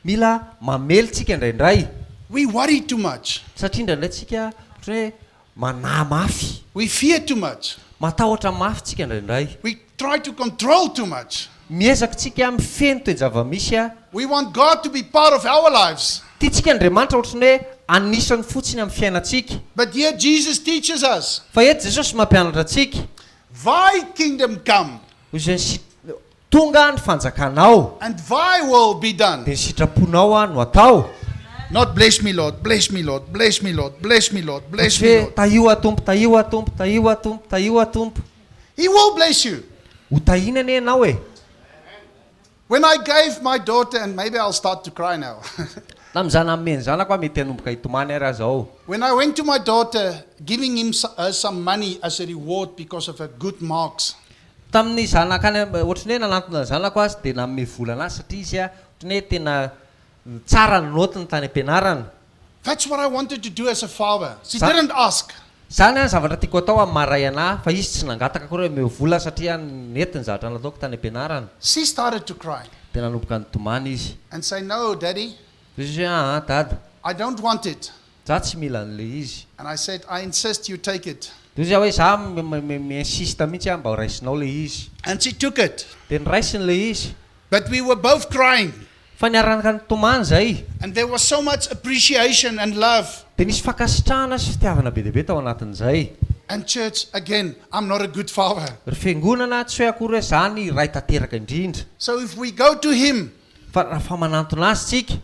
Mila mamely tsika indraindray. We worry too much. Satria indraindray tsika ohatran'ny hoe manahy mafy. We fear too much. Matahotra mafy tsika indraindray. We try to control too much. Miezaka tsika mifehy ny toe-java-misy. We want God to be part of our lives. Tiantsika Andriamanitra ohatran'ny hoe anisany fotsiny amin'ny fiainantsika. But here Jesus teaches us. Fa eto Jesosy mampianatra antsika. Thy kingdom come. Hoy izy hoe, Ny Tonga ny fanjakanao. And thy will be done. Dia ny sitraponao no atao. Not bless me Lord, bless me Lord, bless me Lord, bless me Lord, Fa bless tsy me hoe Lord. tahio aho Tompo, tahio aho Tompo, tahio aho Tompo, tahio aho Tompo. He will bless you. Ho tahiana anie ianao e. When I gave my daughter, and maybe I'll start to cry now. Tamin'izaho nanome ny zanako aho, mety hanomboka hitomany ary aho izao. When I went to my daughter, giving him her some money as a reward because of her good marks. Tamin'ny izaho nankany am, ohatran'ny hoe nanantona ny zanako aho dia nanome vola anazy satria izy ohatran'ny hoe tena tsara ny naotiny tany am-pianarana. That's what I wanted to do as a father. She Za, didn't ask. Zany ny zavatra tiako atao amin'ny maha ray anah fa izy tsy nangataka akory hoe omeo vola satria nety ny zavatra nataoko tany am-pianarana. She started to cry. Dia nanomboka nitomany izy. And say, No, daddy. Dia izy hoe aa dada. I don't want it. Za tsy mila an'ilay izy. And I said, I insist you take it. Dia hoy izy hoe za mi-insiste mihitsy aho mba ho raisinao ilay izy. And she took it. Dia noraisiny ilay izy. But we were both crying. Fa niaraka nitomany izay. And there was so much appreciation and love. Dia nisy fankasitrahana sy fitiavana be dia be tao anatin'izay. And church, again, I'm not a good father. Ry fiangonana, tsy hoe akory hoe za ny ray tanteraka indrindra. So if we go to him. Fa raha manantona azy tsika.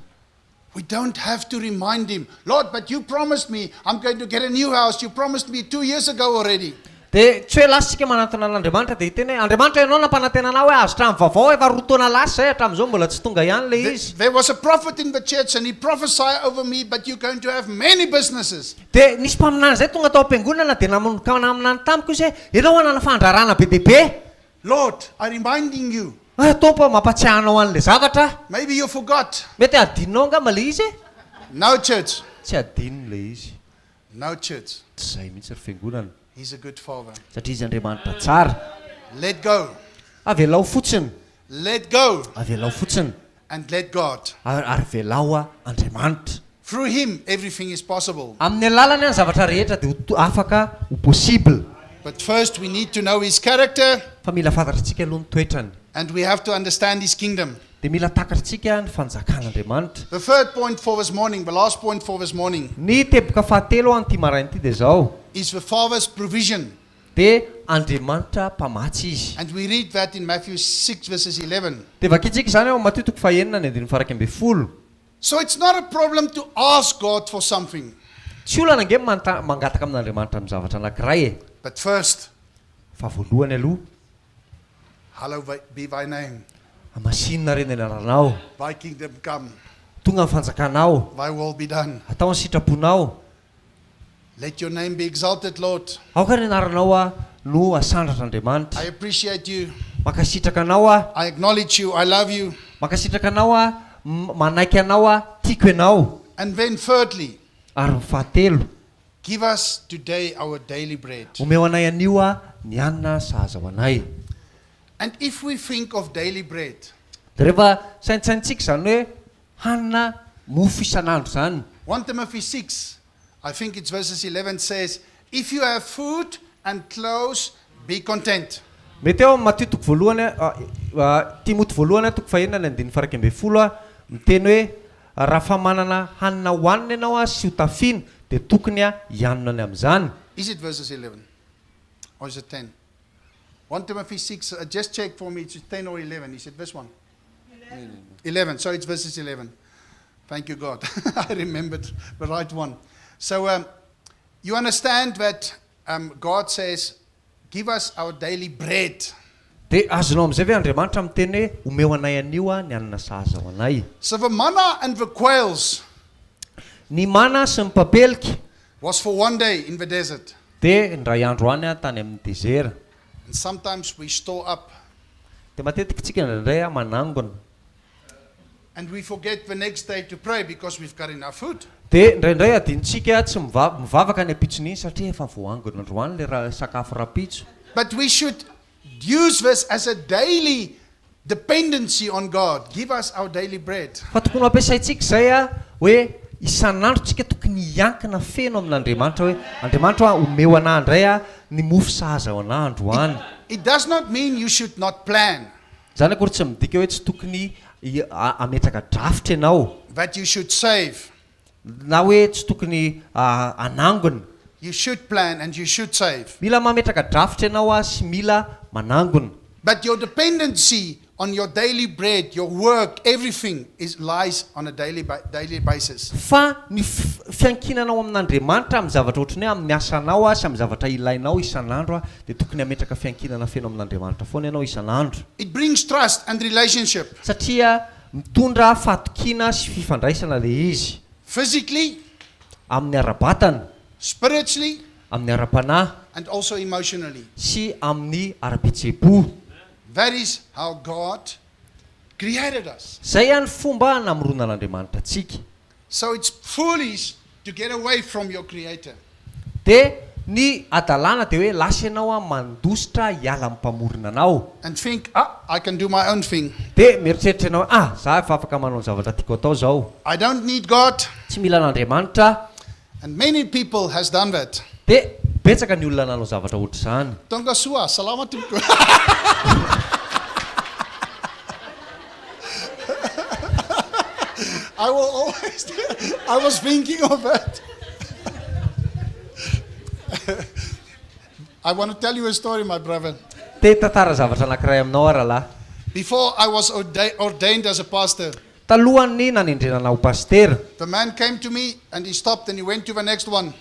We don't have to remind him, Lord, but you promised me I'm going to get a new house, you promised me 2 years ago already. Dia tsy hoe lasa isika manantona an'Andriamanitra dia hiteny hoe, Andriamanitra ianao nampanantena anah hoe hahazo trano vaovao efa 2 taona lasa izay hatramin'izao mbola tsy tonga ihany ilay izy. There was a prophet in the church and he prophesied over me, but you're going to have many businesses. Dia nisy mpaminany izay tonga tao am-piangonana dia namonoka naminany tamiko izy hoe, ianao hanana fandraharahana be dia be. Lord, I reminding you. Ah Tompo ô, mampatsiahy anao an'ilay zavatra aho. Maybe you forgot. Mety hadinonao angamba ilay izy e? No church. Tsy hadino ilay izy. No church. Tsy izay mihitsy ry fiangonana. He's a good father. Satria izy Andriamanitra tsara. Let go. Avelao fotsiny. Let go. Avelao fotsiny. And let God. Ary avelao Andriamanitra. Through him everything is possible. Amin'ny alalany ny zavatra rehetra dia ho afaka ho possible. But first we need to know his character. Fa mila fantatritsika aloha ny toetrany. And we have to understand his kingdom. Dia mila takatritsika ny fanjakan'Andriamanitra. The third point for this morning, the last point for this morning. Ny teboka fahatelo an'ity maraina ity dia izao. Is the Father's provision. Dia Andriamanitra mpamatsy Izy. And we read that in Matthew 6 verses 11. Dia vakintsika izany ao amin'ny Matio toko fahenina ny andininy faha-11. So it's not a problem to ask God for something. Tsy olana ange ny manta- mangataka amin'Andriamanitra amin'ny zavatra anankiray e. But first, Fa voalohany aloha, hallowed be thy name. hamasinina re ny anaranao. Thy kingdom come. Tonga ny fanjakanao. Thy will be done. Atao ny sitraponao. Let your name be exalted, Lord. Aoka ny anaranao a no asandratra Andriamanitra. I appreciate you. Mankasitraka anao aho. I acknowledge you. I love you. Mankasitraka anao aho, manaiky anao aho, tiako ianao. And then thirdly, Ary ny fahatelo, give us today our daily bread. Omeo anay anio a ny hanina sahaza ho anay. And if we think of daily bread, Dia rehefa saintsaintsika izany hoe hanina mofo isan'andro izany. 1 Timothy 6, I think it's verses 11 says, If you have food and clothes, be content. Mety ao amin'ny Matio toko voalohany, Timoty voalohany toko fahenina ny andininy faha-11 a, miteny hoe raha fa manana hanina hohanina ianao sy ho tafiana dia tokony hianona ny amin'izany. Is it verses 11 or is it 10? 1 Timothy 6, just check for me, it's 10 or 11. Is it this one? 11. So it's verses 11. Thank you, God. I remembered the right one. So you understand that God says, Give us our daily bread. Dia azonao amin'izay ve Andriamanitra miteny hoe omeo anay anio ny hanina sahaza ho anay? So the manna and the quails Ny mana sy ny papelika. was for one day in the desert. Dia indray andro any tany amin'ny dezera. And sometimes we store up. Dia matetika tsika indraindray manangona. And we forget the next day to pray because we've got enough food. Dia indraindray adinontsika tsy miva- mivavaka ny ampitson'iny satria efa voaangona androany ilay ra- sakafo rahampitso. But we should use this as a daily dependency on God. Give us our daily bread. Fa tokony ho ampiasaintsika izay a, hoe isan'andro tsika tokony hiankina feno amin'Andriamanitra hoe, Andriamanitra a, omeo anah indray a ny mofo sahaza ho anah androany. It does not mean you should not plan. Izany akory tsy midika hoe tsy tokony hametraka drafitra ianao. That you should save. Na hoe tsy tokony hanangona. You should plan and you should save. Mila mametraka drafitra ianao sy mila manangona. But your dependency on your daily bread, your work, everything is lies on a daily daily basis. Fa ny fiankinanao amin'Andriamanitra amin'ny zavatra ohatran'ny hoe amin'ny asanao sy amin'ny zavatra ilainao isan'andro dia tokony hametraka fiankinana feno amin'Andriamanitra foana ianao isan'andro. It brings trust and relationship. Satria mitondra fahatokiana sy fifandraisana ilay izy. Physically. Amin'ny ara-batana. Spiritually. Amin'ny ara-panahy. And also emotionally. Sy amin'ny ara-pihetseham-po. That is how God created us. Izay ny fomba namoronan'Andriamanitra antsika. So it's foolish to get away from your creator. Dia ny hadalana dia hoe lasa ianao an mandositra hiala amin'ny mpamorona anao. And think, ah, I can do my own thing. Dia mieritreritra ianao hoe ah, za efa afaka manao ny zavatra tiako atao izao. I don't need God. Tsy mila an'Andriamanitra aho. And many people has done that. Dia betsaka ny olona nanao zavatra ohatr'izany. Tonga soa, salama tompoko. I will always I was thinking of it. I want to tell you a story, my brother. Te hitantara zavatra anankiray aminao aho rahalahy. Before I was ordained as a pastor. Talohan'ny nanendrena anah ho pasitera. The man came to me and he stopped and he went to the next one.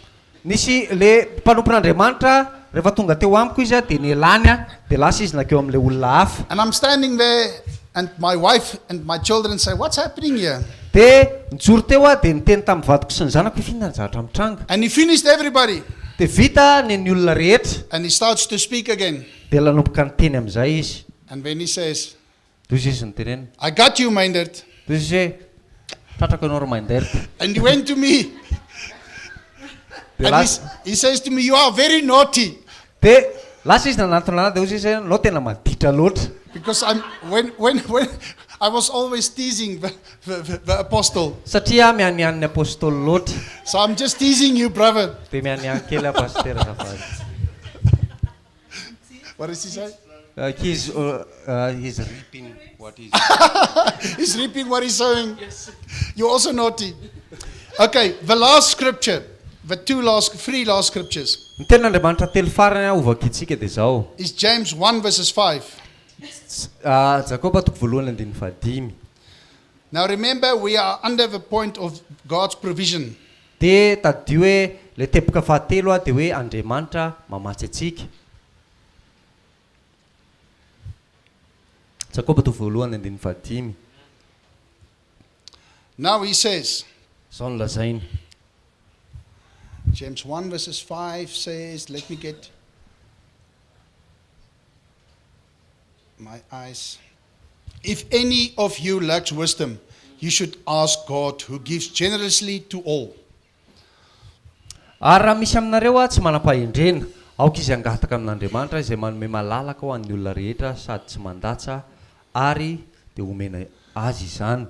Nisy le mpanompon'Andriamanitra rehefa tonga teo amiko izy dia nialany aho dia lasa izy nankeo amin'ilay olona hafa. And I'm standing there and my wife and my children say, What's happening here? Dia nijoro teo aho dia niteny tamin'ny vadiko sy ny zanako hoe f'inona ny zavatra mitranga. And he finished everybody. Dia vita ny an'ny olona rehetra. And he starts to speak again. Dia nanomboka niteny amin'izay izy. And then he says, Dia hoy izy nitenenina. I got you, Meindert. Dia hoy izy hoe, Tratrako ianao ry Meindert. And he went to me. Dia And he, lasa, he says to me, You are very naughty. dia lasa izy nanantona anahy dia hoy izy hoe, Ianao tena maditra loatra. Because I'm, when, when, when I was always teasing the, the, the, the apostle. Satria aho mianiany ny apostoly loatra. So I'm just teasing you, brother. Dia mianiany kely aho pasitera azafady. What does he say? He's, he's reaping what he's He's reaping what he's sowing. Yes. You're also naughty. Okay, the last scripture, the two last, three last scriptures. Ny tenin'Andriamanitra telo farany hovakintsika dia izao. Is James 1 verses 5. Jakoba toko voalohany andininy fahadimy. Now remember we are under the point of God's provision. Dia tadidio hoe ilay teboka fahatelo dia hoe Andriamanitra mamatsy antsika. Jakoba toko voalohany andininy fahadimy. Now he says. Izao no lazainy. James 1 verses 5 says, let me get my eyes. If any of you lacks wisdom, you should ask God who gives generously to all. Ary raha misy aminareo tsy manam-pahendrena, aoka izy hangataka amin'Andriamanitra izay manome malalaka ho an'ny olona rehetra sady tsy mandatsa, ary dia homena azy izany.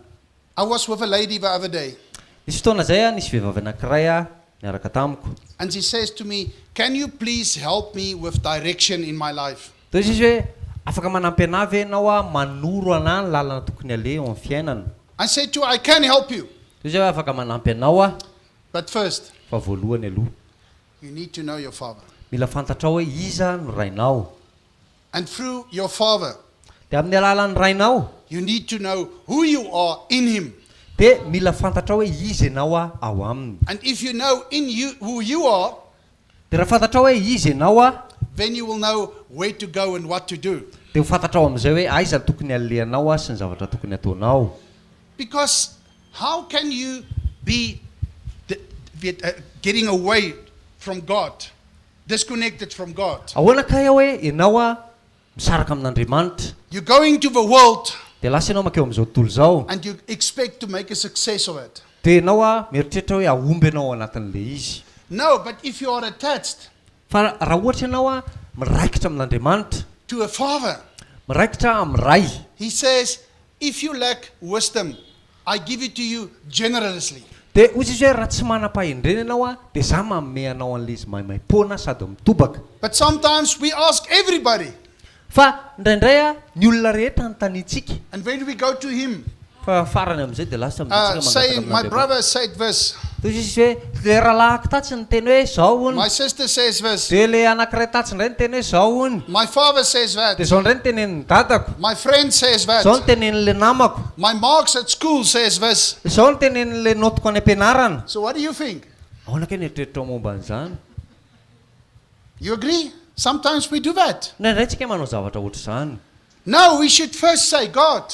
I was with a lady the other day. Nisy fotoana izay nisy vehivavy anankiray niaraka tamiko. And she says to me, Can you please help me with direction in my life? Dia hoy izy hoe, Afaka manampy anà ve ianao manoro anà ny lalana tokony aleha eo amin'ny fiainana? I said to her, I can help you. Dia hoy izy hoe, Afaka manampy anao aho. But first. Fa voalohany aloha. You need to know your father. Mila fantatrao hoe iza no rainao. And through your father. Dia amin'ny alalan'ny rainao. You need to know who you are in him. Dia mila fantatrao hoe iza ianao ao aminy. And if you know in you who you are. Dia raha fantatrao hoe iza ianao. Then you will know where to go and what to do. Dia ho fantatrao amin'izay hoe aiza no tokony halehanao sy ny zavatra tokony hataonao. Because how can you be getting away from God, disconnected from God? Ahoana kay aho hoe ianao misaraka amin'Andriamanitra? You going to the world. Dia lasa ianao mankeo amin'izao tontolo izao. And you expect to make a success of it. Dia ianao a, mieritreritra hoe hahomby ianao ao anatin'ilay izy. No, but if you are attached Fa raha ohatra ianao a, miraikitra amin'Andriamanitra. to a father. Miraikitra amin'ny Ray. He says, If you lack wisdom, I give it to you generously. Dia hoy Jesoa hoe, Raha tsy manam-pahendrena ianao a, dia za manome anao an'ilay izy maimaim-poana sady mitobaka. But sometimes we ask everybody. Fa indraindray a, ny olona rehetra anontaniantsika. And when we go to him. Fa farany amin'izay dia lasa amin'izay tsika mangataka Saying, My amin'Andriamanitra. brother said this. Toy izy hoe, ilay rahalahiko tatsy niteny hoe izao hono. My sister says this. Dia ilay anankiray tatsy indray niteny hoe izao hono. My father says that. Dia izao indray notenenin'ny dadako. My friend says that. Izao notenenin'ilay namako. My marks at school says this. Izao notenenin'ilay notiko any am-pianarana. So what do you think? Ahoana kay ny eritreritrao momba an'izany? You agree? Sometimes we do that. Indraindray tsika manao zavatra ohatr'izany. No, we should first say, God.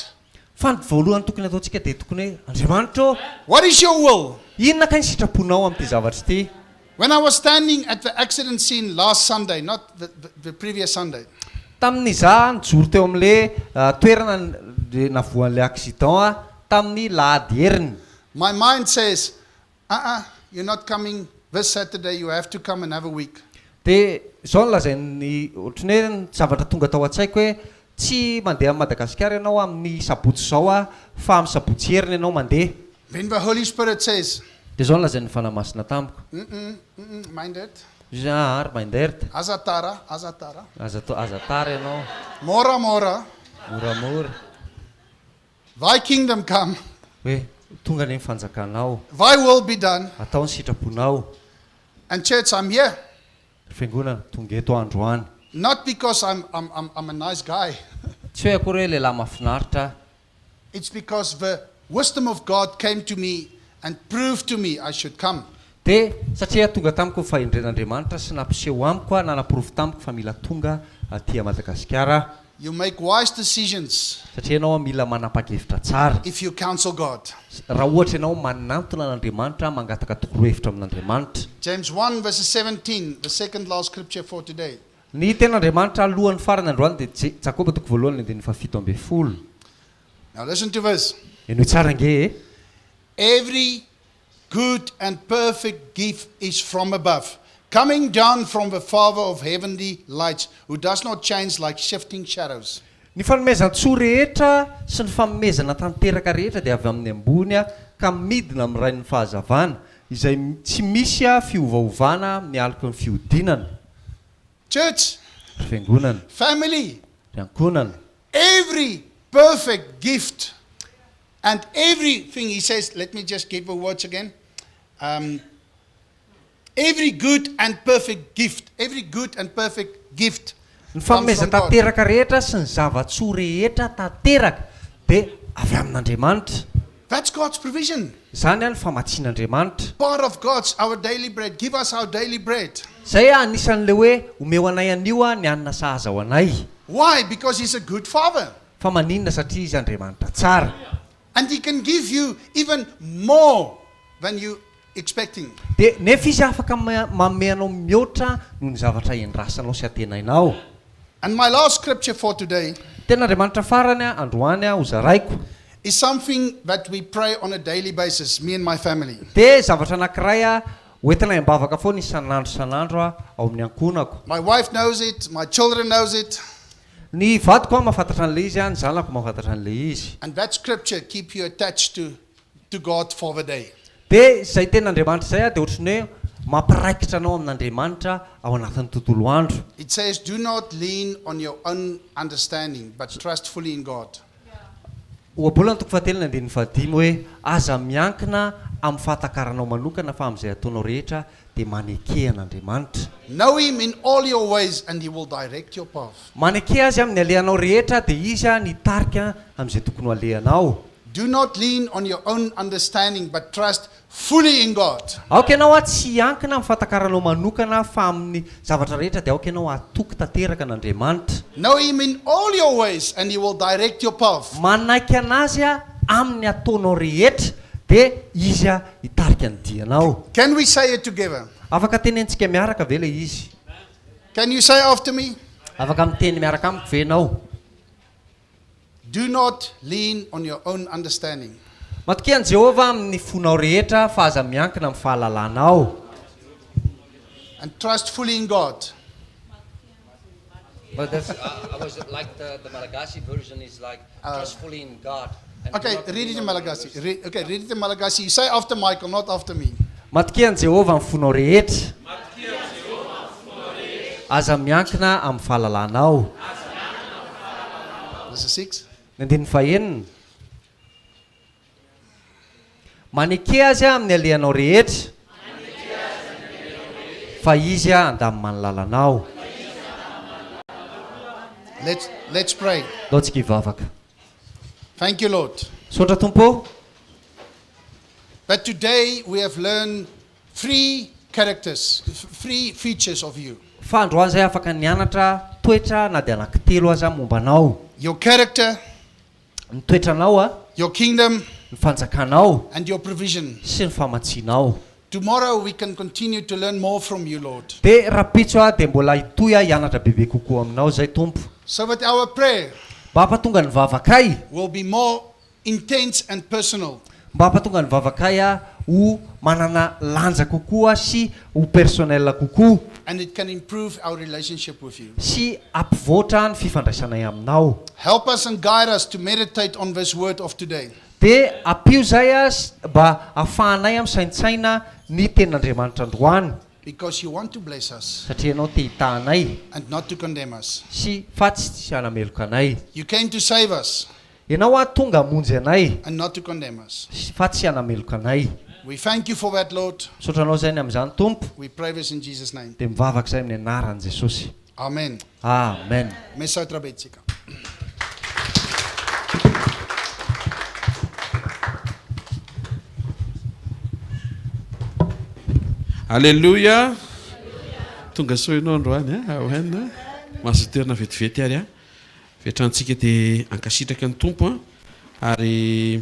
Fa ny voalohany tokony ataontsika dia tokony hoe, Andriamanitra ô, What is your will? inona kay ny sitraponao amin'ity zavatra ity? When I was standing at the accident scene last Sunday, not the, the, the previous Sunday. Tamin'ny izaho nijoro teo amin'ilay toerana navoan'ilay accident aho tamin'ny lahady heriny. My mind says, Uh-uh, you're not coming this Saturday, you have to come another week. Dia izao no lazain'ny, ohatran'ny hoe ny zavatra tonga tao an-tsaiko hoe tsy mandeha amin'i Madagasikara ianao amin'ny sabotsy izao aho fa amin'ny sabotsy heriny ianao mandeha. Then the Holy Spirit says. Dia izao no lazain'ny Fanahy Masina tamiko. Mm-mm, mm-mm, mind it. Izy hoe, aa ry Mindert. Aza tara, aza tara. Aza to, aza tara ianao. Mora, mora. Moramora. Thy kingdom come. Hoe, tonga anie ny fanjakanao. Thy will be done. Atao ny sitraponao. And church, I'm here. Ry fiangonana, tonga eto aho androany. Not because I'm, I'm, I'm, I'm a nice guy. Tsy hoe akory hoe lehilahy mahafinaritra aho. It's because the wisdom of God came to me and proved to me I should come. Dia satria tonga tamiko ny fahendren'Andriamanitra sy nampiseho amiko aho, nanaporofo tamiko fa mila tonga aty Madagasikara aho. You make wise decisions. Satria ianao mila manapa-kevitra tsara. If you counsel God. Raha ohatra ianao manantona an'Andriamanitra, mangataka torohevitra amin'Andriamanitra. James 1 verses 17, the second last scripture for today. Ny tenin'Andriamanitra alohan'ny farany androany dia Jakoba toko voalohany andininy fahafito ambin'ny folo. Now listen to this. Henoy tsara ange e. Every good and perfect gift is from above, coming down from the Father of heavenly lights, who does not change like shifting shadows. Ny fanomezan-tsoa rehetra sy ny fanomezana tanteraka rehetra dia avy amin'ny ambony ka midina amin'ny Rain'ny fahazavana, izay tsy misy fiovaovana amin'ny aloky ny fihodinana. Church. Ry fiangonana. Family. Ry ankohonana. Every perfect gift and everything, he says, let me just give the words again. Every good and perfect gift, every good and perfect gift Ny comes from God. fanomezan-tanteraka rehetra sy ny zava-tsoa rehetra tanteraka dia avy amin'Andriamanitra. That's God's provision. Izany ny famatsian'Andriamanitra. Part of God's, our daily bread. Give us our daily bread. Izay anisan'ilay hoe omeo anay anio ny hanina sahaza ho anay. Why? Because he's a good father. Fa maninona? Satria izy Andriamanitra tsara. And he can give you even more than you expecting. Dia nefa izy afaka manome anao mihoatra noho ny zavatra endrasanao sy antenainao. And my last scripture for today. Tenin'Andriamanitra farany androany hozaraiko. Is something that we pray on a daily basis, me and my family. Dia zavatra anankiray hoentinay am-bavaka foana isan'andro isan'andro ao amin'ny ankohonako. My wife knows it, my children knows it. Ny vadiko mahafantatra an'ilay izy, ny zanako mahafantatra an'ilay izy. And that scripture keep you attached to to God for the day. Dia izay tenin'Andriamanitra izay dia ohatran'ny hoe mampiraikitra anao amin'Andriamanitra ao anatin'ny tontolo andro. It says do not lean on your own understanding but trust fully in God. Ohabolana toko fahatelo ny andininy fahadimy hoe, Aza miankina amin'ny fahatakaranao manokana fa amin'izay ataonao rehetra dia maneke an'Andriamanitra. Know him in all your ways and he will direct your path. Maneke Azy amin'ny alehanao rehetra dia Izy ny hitarika amin'izay tokony ho alehanao. Do not lean on your own understanding but trust fully in God. Aoka ianao tsy hiankina amin'ny fahatakaranao manokana fa amin'ny zavatra rehetra dia aoka ianao hatoky tanteraka an'Andriamanitra. Know him in all your ways and he will direct your path. Manaiky an'Azy amin'ny ataonao rehetra dia Izy hitarika ny dianao. Can we say it together? Afaka tenenintsika miaraka ve ilay izy? Can you say after me? Afaka miteny miaraka amiko ve ianao? Do not lean on your own understanding. Matokia an'i Jehovah amin'ny fonao rehetra, fa aza miankina amin'ny fahalalanao. And trust fully in God. But that's, I was like the, the Malagasy version is like trust fully in God. And do Okay, not read lean it in on your Malagasy. Read, okay, read it in Malagasy. You say after Michael, not after me. Matokia an'i Jehovah amin'ny fonao rehetra. Aza miankina amin'ny fahalalanao. Verse 6. Ny andininy fahenina. Maneke Azy amin'ny alehanao rehetra, fa Izy handamina ny lalanao. Let's, let's pray. Ndao tsika hivavaka. Thank you, Lord. Misaotra Tompo ô. But today we have learned Three characters, three features of you. Fa androany izahay afaka nianatra toetra na dia anankitelo aza momba anao. Your character. Ny toetranao a. Your kingdom. Ny fanjakanao. And your provision. Sy ny famatsianao. Tomorrow we can continue to learn more from you Lord. Dia rahampitso aho dia mbola hitohy aho hianatra bebe kokoa aminao izay Tompo. So that our prayer. Mba hampatonga ny vavakay. Will be more Intense and personal. Mba hampatonga ny vavakay ho manana lanja kokoa sy ho personnel kokoa. And it can improve our relationship with you. Sy hampivoatra ny fifandraisanay aminao. Help us and guide us to meditate on this word of today. Dia ampio izay mba hahafahanay misaintsaina ny tenin'Andriamanitra androany. Because you want to bless us. Satria ianao te hitaha anay. And not to condemn us. Sy fa tsy hanameloka anay. You came to save us. Ianao hoa tonga hamonjy anay. And not to condemn us. Fa tsy hanameloka anay. We thank you for that Lord. Misaotra Anao izay ny amin'izany Tompo. We pray this in Jesus name. Dia mivavaka izay amin'ny anaran'i Jesosy. Amen. Amen. Misaotra betsaka. Alléluia. Tonga soa ianao androany a. Amen. Mahazo toerana vetivety ary a. Avy hatrany tsika dia hankasitraka ny Tompo ary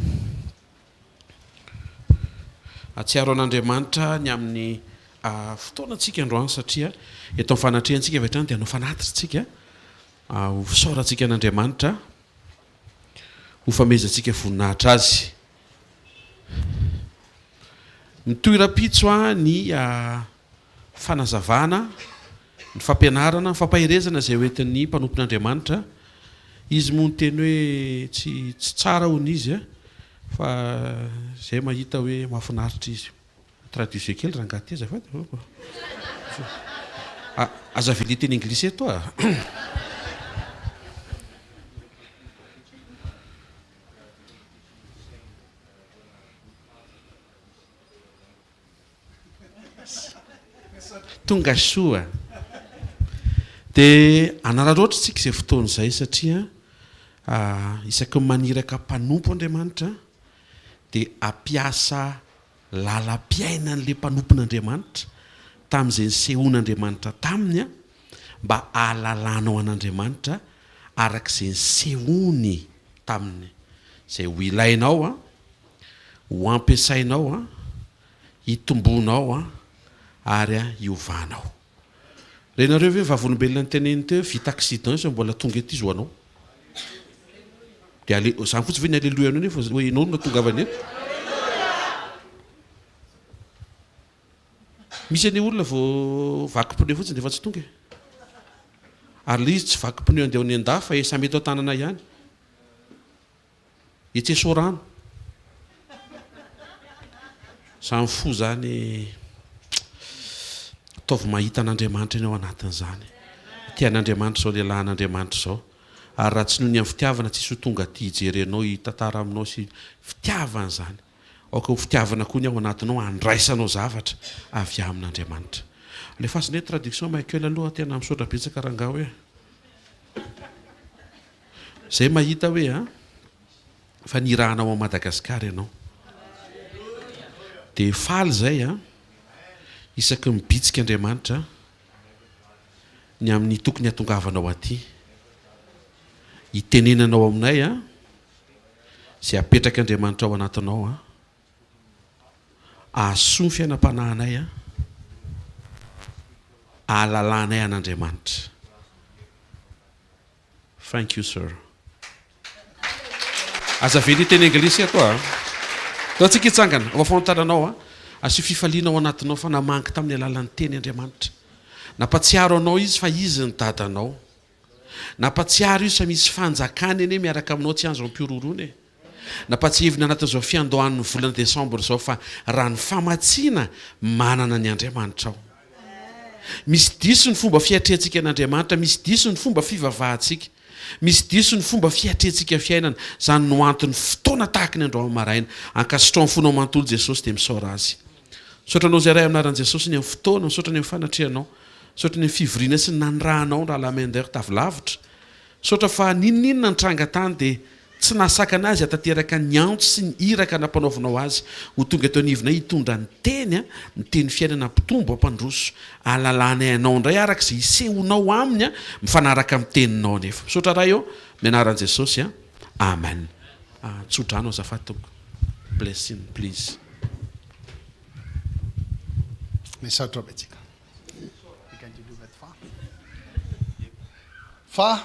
hahatsiaro an'Andriamanitra ny amin'ny fotoanantsika androany satria eto amin'ny fanatrehantsika avy hatrany dia hanao fanatitra tsika ho fisaorantsika an'Andriamanitra ho famehezantsika voninahitra azy. Mitohy rahampitso ny fanazavana, ny fampianarana, ny fampaherezana izay ho entin'ny mpanompon'Andriamanitra. Izy moa niteny hoe tsy tsy tsara hono izy a, fa izay mahita hoe mahafinaritra izy. Traduisez kely rangahy ty azafady. Aza avela hiteny anglisy eto a. Tonga soa. Dia hanararaotra isika izay fotoana izay satria isaky ny maniraka mpanompo Andriamanitra dia hampiasa lalam-piainan'ilay mpanompon'Andriamanitra tamin'izay nisehoan'Andriamanitra taminy mba hahalalanao an'Andriamanitra araka izay nisehoany taminy. Izay ho ilainao ho ampiasainao an, hitomboanao an, ary an, hiovanao. Renareo ve vavolombelona niteneniny teo hoe vita accident izy fa mbola tonga eto izy ho anao? Dia ale, zany fotsiny ve ny aleloia anao nefa hoe enao no nahatongavany eto? Misy anie olona vao vaky pneu fotsiny dia efa tsy tonga e. Ary ilay izy tsy vaky pneu andeha ho any an-dafy fa e samy eto an-tanana ihany. Etsy Soarano. Zany fo zany ataovy mahita an'Andriamanitra eny ao anatin'izany. Tia an'Andriamanitra izao lehilahin'Andriamanitra izao. Ary raha tsy noho ny amin'ny fitiavana tsisy ho tonga aty hijery anao, hitantara aminao sy fitiavana izany. Aoka ho fitiavana koa ny ao anatinao handraisanao zavatra avy amin'Andriamanitra. Alefaso indray traduction Michael aloha tena misaotra betsaka rangahy hoe. Zay mahita hoe a fa nirahana ao Madagascar ianao. Dia faly zay a isaky ny mibitsika Andriamanitra ny amin'ny tokony hatongavanao aty. Hitenenanao aminay a izay apetrak'Andriamanitra ao anatinao a. Ahasoa ny fiainam-panahinay a ahalalanay an'Andriamanitra. Thank you sir. Aza avela hiteny anglisy ato a. Ndao tsika hitsangana. Ao afovoan-tananao a. Asio fifaliana ao anatinao fa namangy tamin'ny alalan'ny teny Andriamanitra. Nampatsiaro anao Izy fa Izy ny dadanao. Nampatsiaro Izy fa misy fanjakany anie miaraka aminao tsy azo ampihorohoroana e. Nampatsiahivina anatin'izao fiandohan'ny volana desambra izao fa raha ny famatsiana manana ny Andriamanitrao. Misy diso ny fomba fiatrehantsika an'Andriamanitra, misy diso ny fomba fivavahantsika. Misy diso ny fomba fiatrehantsika fiainana. Izany no antony fotoana tahaky ny androany maraina. Ankasitrao ny fonao manontolo Jesosy dia misaora Azy. Misaotra Anao izay Ray amin'ny anaran'i Jesosy ny amin'ny fotoana, misaotra ny amin'ny fanatrehanao. Misaotra ny amin'ny fivoriana sy ny nanirahanao ny Rahalahy Mender tavy lavitra. Misaotra fa n'inon'inona nitranga tany dia tsy nahasakana azy hahatanteraka ny antso sy ny iraka nampanaovinao azy ho tonga eto anivonay hitondra ny teny, ny teny fiainana hampitombo, hampandroso. Ahalalanay anao indray araka izay hisehoanao aminy mifanaraka amin'ny teninao anefa. Misaotra Ray ô, amin'ny anaran'i Jesosy a. Amen. Tso-drano azafady tompoko. Blessing please. Misaotra betsaka. Fa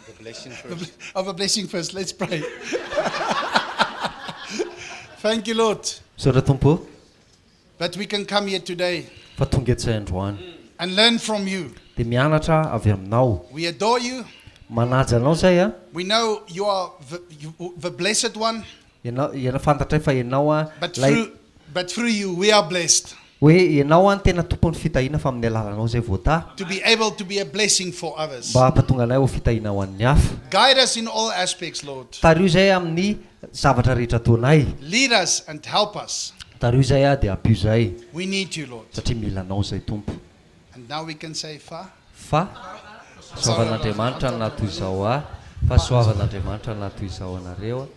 The blessing first. Of a blessing first. Let's pray. Thank you, Lord, Misaotra Tompo ô that we can come here today fa tonga eto izay androany and learn from you. dia mianatra avy aminao. We adore you. Manaja anao izay a. We know you are the, you, the blessed one, Ianao, ianao fantatray fa ianao a but lay through, but through you we are blessed hoe ianao a no tena tompon'ny fitahiana fa amin'ny alalanao izay voatahy to be able to be a blessing for others. mba hampatonga anay ho fitahiana ho an'ny hafa. Guide us in all aspects, Lord. Tariho izay amin'ny zavatra rehetra ataonay. Lead us and help us. Tariho izay a dia ampio izay We need you, Lord. satria mila anao izay Tompo. And now we can say, Fa. Fa soavan'Andriamanitra no naha toy izao ahy, fa soavan'Andriamanitra no naha toy izao anareo.